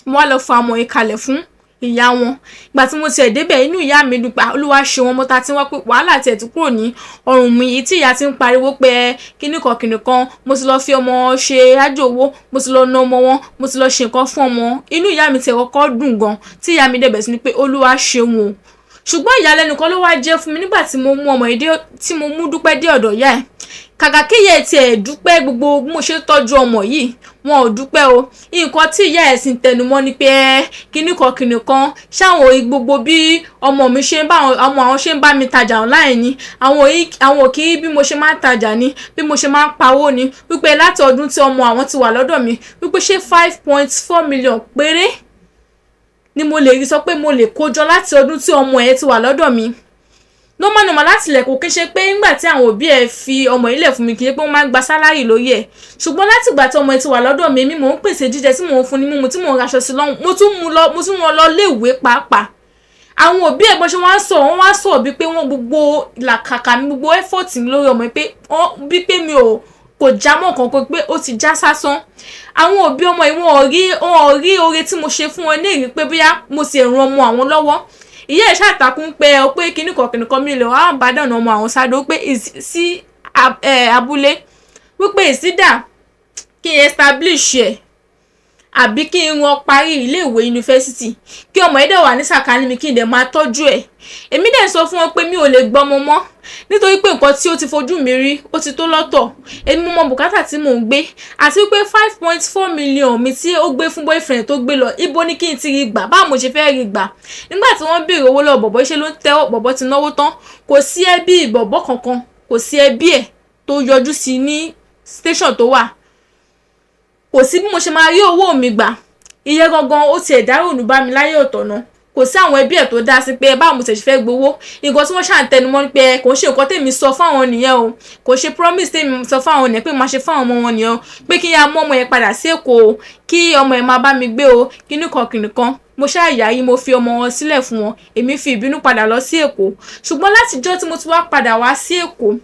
mo wá lọ fa ọmọ yìí kalẹ̀ fún ìyá wọn. Ìgbà tí mo tiẹ̀ débẹ̀, inú ìyá mi dùn pé Olúwa ṣe wọn mọ́ta tí wọ́n pé wàhálà tiẹ̀ tún kúrò ní ọrùn mi yìí tí ìyá ti ń pariwo pé ẹ kíní kan kíní kan, mo ti lọ fi ọmọ ṣe ájò owó, mo ti lọ na ọmọ wọn, mo ti lọ ṣe nǹkan fún ọmọ. Inú ìyá mi tiẹ̀ kọ́kọ́ dùn gan, tí ìyá mi dẹ̀ bẹ̀rẹ̀ sí ní pé Olúwa ṣeun o. Ṣùgbọ́n ìyàlẹ́nu kan ló wá jẹ́ fún mi nígbà tí mo mú ọmọ yìí dé, tí mo mú Dúpẹ́ dé ọ̀dọ̀ ìyá ẹ̀. Kàkà kí ìyá ẹ̀ tiẹ̀ dúpẹ́ gbogbo bí mo ṣe tọ́jú ọmọ yìí, wọn ò dúpẹ́ o. Nǹkan tí ìyá ẹ̀ sì ń tẹnumọ́ ni pé ẹ kíní kan kíní kan, ṣáwọn òye gbogbo bí ọmọ mi ṣe ń bá ọmọ àwọn ṣe ń bá mi tajà online ni, àwọn ò kí bí mo ṣe máa ń tajà ni, bí mo ṣe máa ń pawó ni, wípé láti ọdún tí ọmọ àwọn ti wà lọ́dọ̀ mi, wípé ṣé 5.4 million péré ni mo lè rí sọ pé mo lè kó jọ láti ọdún tí ọmọ ẹ̀ ti wà lọ́dọ̀ mi. Normal normal, láti ilẹ̀ kò kí n ṣe pé nígbà tí àwọn òbí ẹ̀ fi ọmọ yìí lẹ̀ fún mi, kì í ṣe pé wọ́n máa ń gba salary lórí ẹ̀. Ṣùgbọ́n láti ìgbà tí ọmọ ẹ̀ ti wà lọ́dọ̀ mi, èmi mò ń pèsè jíjẹ tí mò ń fún ní mímu, tí mò ń raṣọ sí lọ́rùn, mo tún mú lọ, mo tún wọn lọ léèwé pàápàá. Àwọn òbí ẹ̀ bọ́n ṣe wọ́n á sọ, wọ́n wá sọ bí pé wọ́n gbogbo làkàkà mi, gbogbo effort mi lórí ọmọ yìí, pé wọ́n bí pé mi ò kò já mọ́ nǹkan kan, pé ó ti já sásán. Àwọn òbí ọmọ yìí, wọn ò rí oore tí mo ṣe fún wọn ní ìrí pé bóyá mo sì ràn ọmọ àwọn lọ́wọ́. Ìyá ẹ̀ ṣàtàkùn pé ọ pé kíní kan kíní kan, mi lè wá àbádọ́nà ọmọ àwọn sáré pé sí abúlé, wípé ìsídà kí n establish ẹ̀ àbí kí n ran parí iléèwé yunifásitì, kí ọmọ yìí dẹ̀ wà ní sàkání mi, kí n dẹ̀ máa tọ́jú ẹ̀. Èmi dẹ̀ sọ fún wọn pé mi ò lè gbọ́mọ mọ́, nítorí pé nǹkan tí ó ti fojú mi rí, ó ti tó lọ́tọ̀. Èmi mo mọ bùkátà tí mò ń gbé, àti wípé 5.4 million mi tí ó gbé fún boyfriend tó gbé lọ, ibo ni kí n ti rí gbà? Báwo mo ṣe fẹ́ rí gbà nígbà tí wọ́n béèrè owó lọ́wọ́ bọ̀bọ̀? Ṣe ló ń tẹ́wọ́. Bọ̀bọ̀ ti náwó tán. Kò sí ẹbí bọ̀bọ̀ kankan, kò sí ẹbí ẹ̀ tó yọjú sí ní station tó wà. Kò sí bí mo ṣe máa rí owó mi gbà. Ìyẹn gangan ó tiẹ̀ dárònú bá mi láyé ọ̀tọ̀ náà. Kò sí àwọn ẹbí ẹ̀ tó dá sí pé báwo mo ṣe fẹ́ gbowó. Nǹkan tí wọ́n ṣà ń tẹnumọ́ ni pé kò ń ṣe nǹkan tèmi sọ fáwọn nìyẹn o, kò ṣe promise tèmi sọ fáwọn nìyẹn pé màá ṣe fáwọn ọmọ wọn nìyẹn o, pé kí n yá mú ọmọ yẹn padà sí Èkó o, kí ọmọ yẹn máa bá mi gbé o, kíní kan kìnì kan. Mo ṣáà yàrí, mo fi ọmọ wọn sílẹ̀ fún wọn, èmi fi ìbínú padà lọ sí Èkó. Ṣùgbọ́n látijọ́ tí mo ti wá padà wá sí Èkó,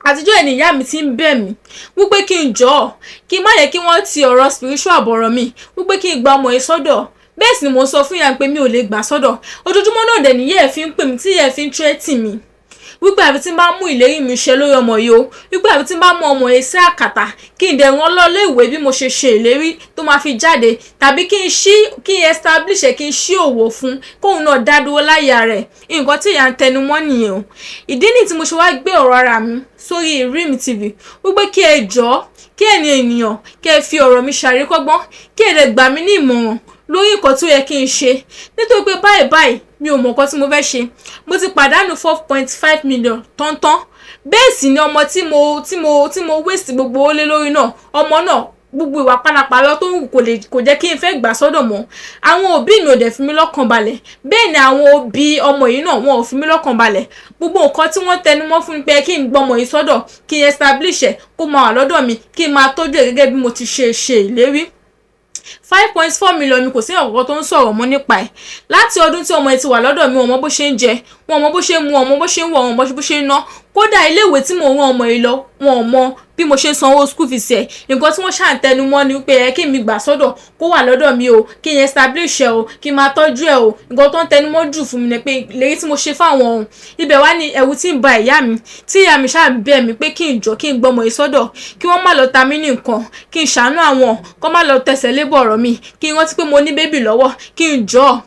àtijọ́ ẹ̀ ní ìyá mi ti ń bẹ̀ mí wípé kí n jọ̀ọ́, kí n má yẹ kí wọ́n ti ọ̀rọ̀ spiritual bọ̀rọ̀ mi, wípé kí n gba ọmọ yìí sọ́dọ̀. Bẹ́ẹ̀ sì ni mo sọ fún ìyá mi pé mi ò lè gbà sọ́dọ̀. Ojoojúmọ́ náà dẹ̀ níyẹ́ ẹ̀ fi ń pè mí, tí ìyá ẹ̀ fi ń threaten mi wípé àbí tí n bá mú ìlérí mi ṣẹ lórí ọmọ yìí o, wípé àbí tí n bá mú ọmọ yìí sí àkàtà, kí n dẹ̀ rán lọ léèwé bí mo ṣe ṣe ìlérí tó máa fi jáde, tàbí kí n ṣí, kí n establish ẹ̀, kí n ṣí òwò fún kóun náà dá dúró láyà rẹ̀. Nǹkan tí ìyá ń tẹnu mọ́ nìyẹn o. Ìdí nìyí tí mo ṣe wá gbé ọ̀rọ̀ ara mi sórí Ìrími TV, wípé kí ẹ jọ̀ọ́, kí ẹ̀yin ènìyàn, kí ẹ fi ọ̀rọ̀ mi ṣàríkọ́gbọ́n, kí ẹ dẹ̀ gbà mí ní ìmọ̀ràn lórí nǹkan tó yẹ kí n ṣe, nítorí pé báyìí báyìí, mi ò mọ̀ nǹkan tí mo fẹ́ ṣe. Mo ti pàdánù 4.5 million tọ́ntọ́n. Bẹ́ẹ̀ sì ni ọmọ tí mo waste gbogbo owó lé lórí náà, ọmọ náà, gbogbo ìwà pálapàla tó ń wù kò lè kò jẹ́ kí n fẹ́ gbà sọ́dọ̀ mọ́. Àwọn òbí mi ò dẹ̀ fi mí lọ́kàn balẹ̀. Bẹ́ẹ̀ ni àwọn òbí ọmọ yìí náà, wọn ò fi mí lọ́kàn balẹ̀. Gbogbo nǹkan tí wọ́n tẹnu mọ́ fún mi pé kí n gbọ́ ọmọ yìí sọ́dọ̀, kí n establish ẹ̀, kó máa wà lọ́dọ̀ mi, kí n máa tọ́jú ẹ̀ gẹ́gẹ́ bí mo ti ṣe ṣe ìlérí. 5.4 million mi, kò sí ọ̀kọ̀ọ̀kan tó ń sọ̀rọ̀ mọ́ nípa ẹ̀ láti ọdún tí ọmọ ẹ̀ ti wà lọ́dọ̀ mi. Wọn mọ bó ṣe ń jẹ, wọn mọ bó ṣe ń mu, wọn mọ bó ṣe ń wọ̀, wọn mọ bó ṣe ń ná. Kódà iléèwé tí mò ń rán ọmọ yìí lọ, wọn ò mọ bí mo ṣe ń sanwó school fees ẹ̀. Nǹkan tí wọ́n ṣà ń tẹnu mọ́ ni wípé ẹ kí mi gbà sọ́dọ̀, kó wà lọ́dọ̀ mi o, kí n establish ẹ o, kí n máa tọ́jú ẹ o. Nǹkan tó ń tẹnu mọ́ jù fún mi ni pé ìlérí tí mo ṣe fáwọn òun. Ibẹ̀ wá ní ẹ̀rù tí ń ba ìyá mi, tí ìyá mi ṣáà ń bẹ̀ mí pé kí n jọ, kí n gbọ́mọ yìí sọ́dọ̀, kí wọ́n má lọ ta mí ní nǹkan, kí n ṣàánú àwọn, kó má lọ tẹsẹ̀ lébọ̀ ọ̀rọ̀ mi, kí n rántí pé mo ní baby lọ́wọ́, kí n jọ̀ọ́.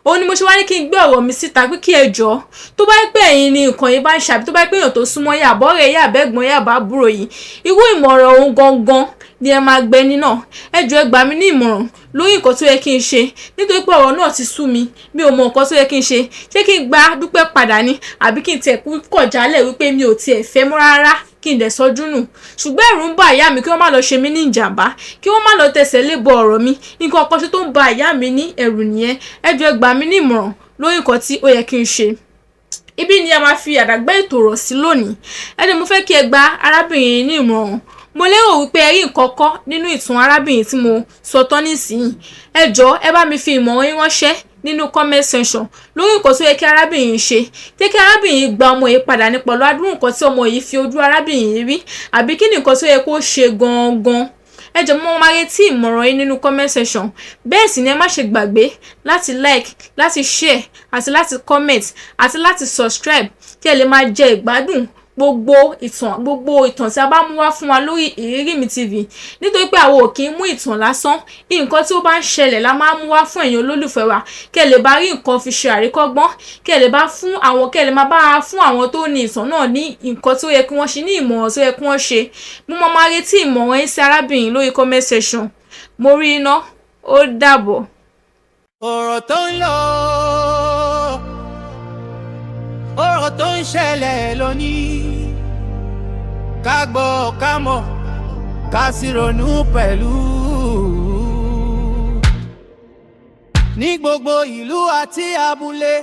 Òun ni mo ṣe wá ní kí n gbé ọ̀rọ̀ mi síta pé kí ẹ jọ̀ọ́, tó bá pẹ́ ẹ̀yin ni nǹkan yìí bá ń ṣàbí, tó bá pẹ́ èèyàn tó súnmọ́ yà, àbọ̀rẹ̀ yà, àbẹ́gbọ́n yà, àbábúrò yìí, irú ìmọ̀ràn òun gangan ni ẹ máa gbẹni náà. Ẹ jọ̀ọ́, ẹ gbà mí ní ìmọ̀ràn lórí nǹkan tó yẹ kí n ṣe, nítorí pé ọ̀rọ̀ náà ti sú mi. Mi ò mọ nǹkan tó yẹ kí n ṣe. Ṣé kí n gba Dúpẹ́ padà ni, àbí kí n tiẹ̀ kú kọ̀ jálẹ̀ wípé mi ò tiẹ̀ fẹ́ mọ́ rárá, kí n dẹ̀ sọjú nù? Ṣùgbọ́n ẹ̀rù ń bà ìyá mi kí wọ́n má lọ ṣe mí ní ìjàmbá, kí wọ́n má lọ tẹsẹ̀ lébọ ọ̀rọ̀ mi. Nǹkan kan ṣe tó ń ba ìyá mi ní ẹ̀rù nìyẹn. Ẹ jọ̀ọ́, ẹ gbà mí ní ìmọ̀ràn. Lórí nǹkan tí ó yẹ kí n ṣe. Ibi ni a máa fi àdàgbà ètò rọ̀ sí lónìí. Ẹni mo fẹ́ kí ẹ gba arábìnrin yìí ní ìmọ̀ràn. Mo lérò wípé ẹ rí nǹkan kọ́ nínú ìtàn arábìnrin tí mo sọ tán nísìnyí. Ẹ jọ̀ọ́, ẹ bá mi fi ìmọ̀ràn yín ránṣẹ́ nínú comment section lórí nǹkan tó yẹ kí arábìnrin yìí ṣe. Jẹ́ kí arábìnrin yìí gba ọmọ yìí padà ní pẹ̀lú adúrú nǹkan tí ọmọ yìí fi ojú arábìnrin yìí rí, àbí kí ni nǹkan tó yẹ kó ṣe gangan? Ẹ jọ̀ọ́, mo máa retí ìmọ̀ràn yín nínú comment section. Bẹ́ẹ̀ sì ni ẹ má ṣe gbàgbé láti like, láti share àti láti comment àti láti subscribe kí ẹ lè máa jẹ ìgbádùn gbogbo ìtàn tí a bá mú wá fún wa lórí Ìrírí Mi TV, nítorí pé àwọn ò kì í mú ìtàn lásán. Nǹkan tí ó bá ń ṣẹlẹ̀ la máa ń mú wá fún ẹ̀yin olólùfẹ́ wa, kí ẹ lè bá rí nǹkan fi ṣe àríkọ́gbọ́n, kí ẹ lè bá fún àwọn kí ẹ lè máa bá fún àwọn tó ní ìtàn náà ní nǹkan tó yẹ kí wọ́n ṣe, ní ìmọ̀ràn tó yẹ kí wọ́n ṣe. Mo máa retí ìmọ̀ràn yín sí arábìnrin lórí comment section. Mo rí iná, ó dàbọ̀. Ọ̀rọ̀ tó ń lọ, ọ̀rọ̀ tó ń ṣẹlẹ̀ lónìí, ká gbọ́, ká mọ̀, ká sì ronú pẹ̀lú. Ní gbogbo ìlú àti abúlé.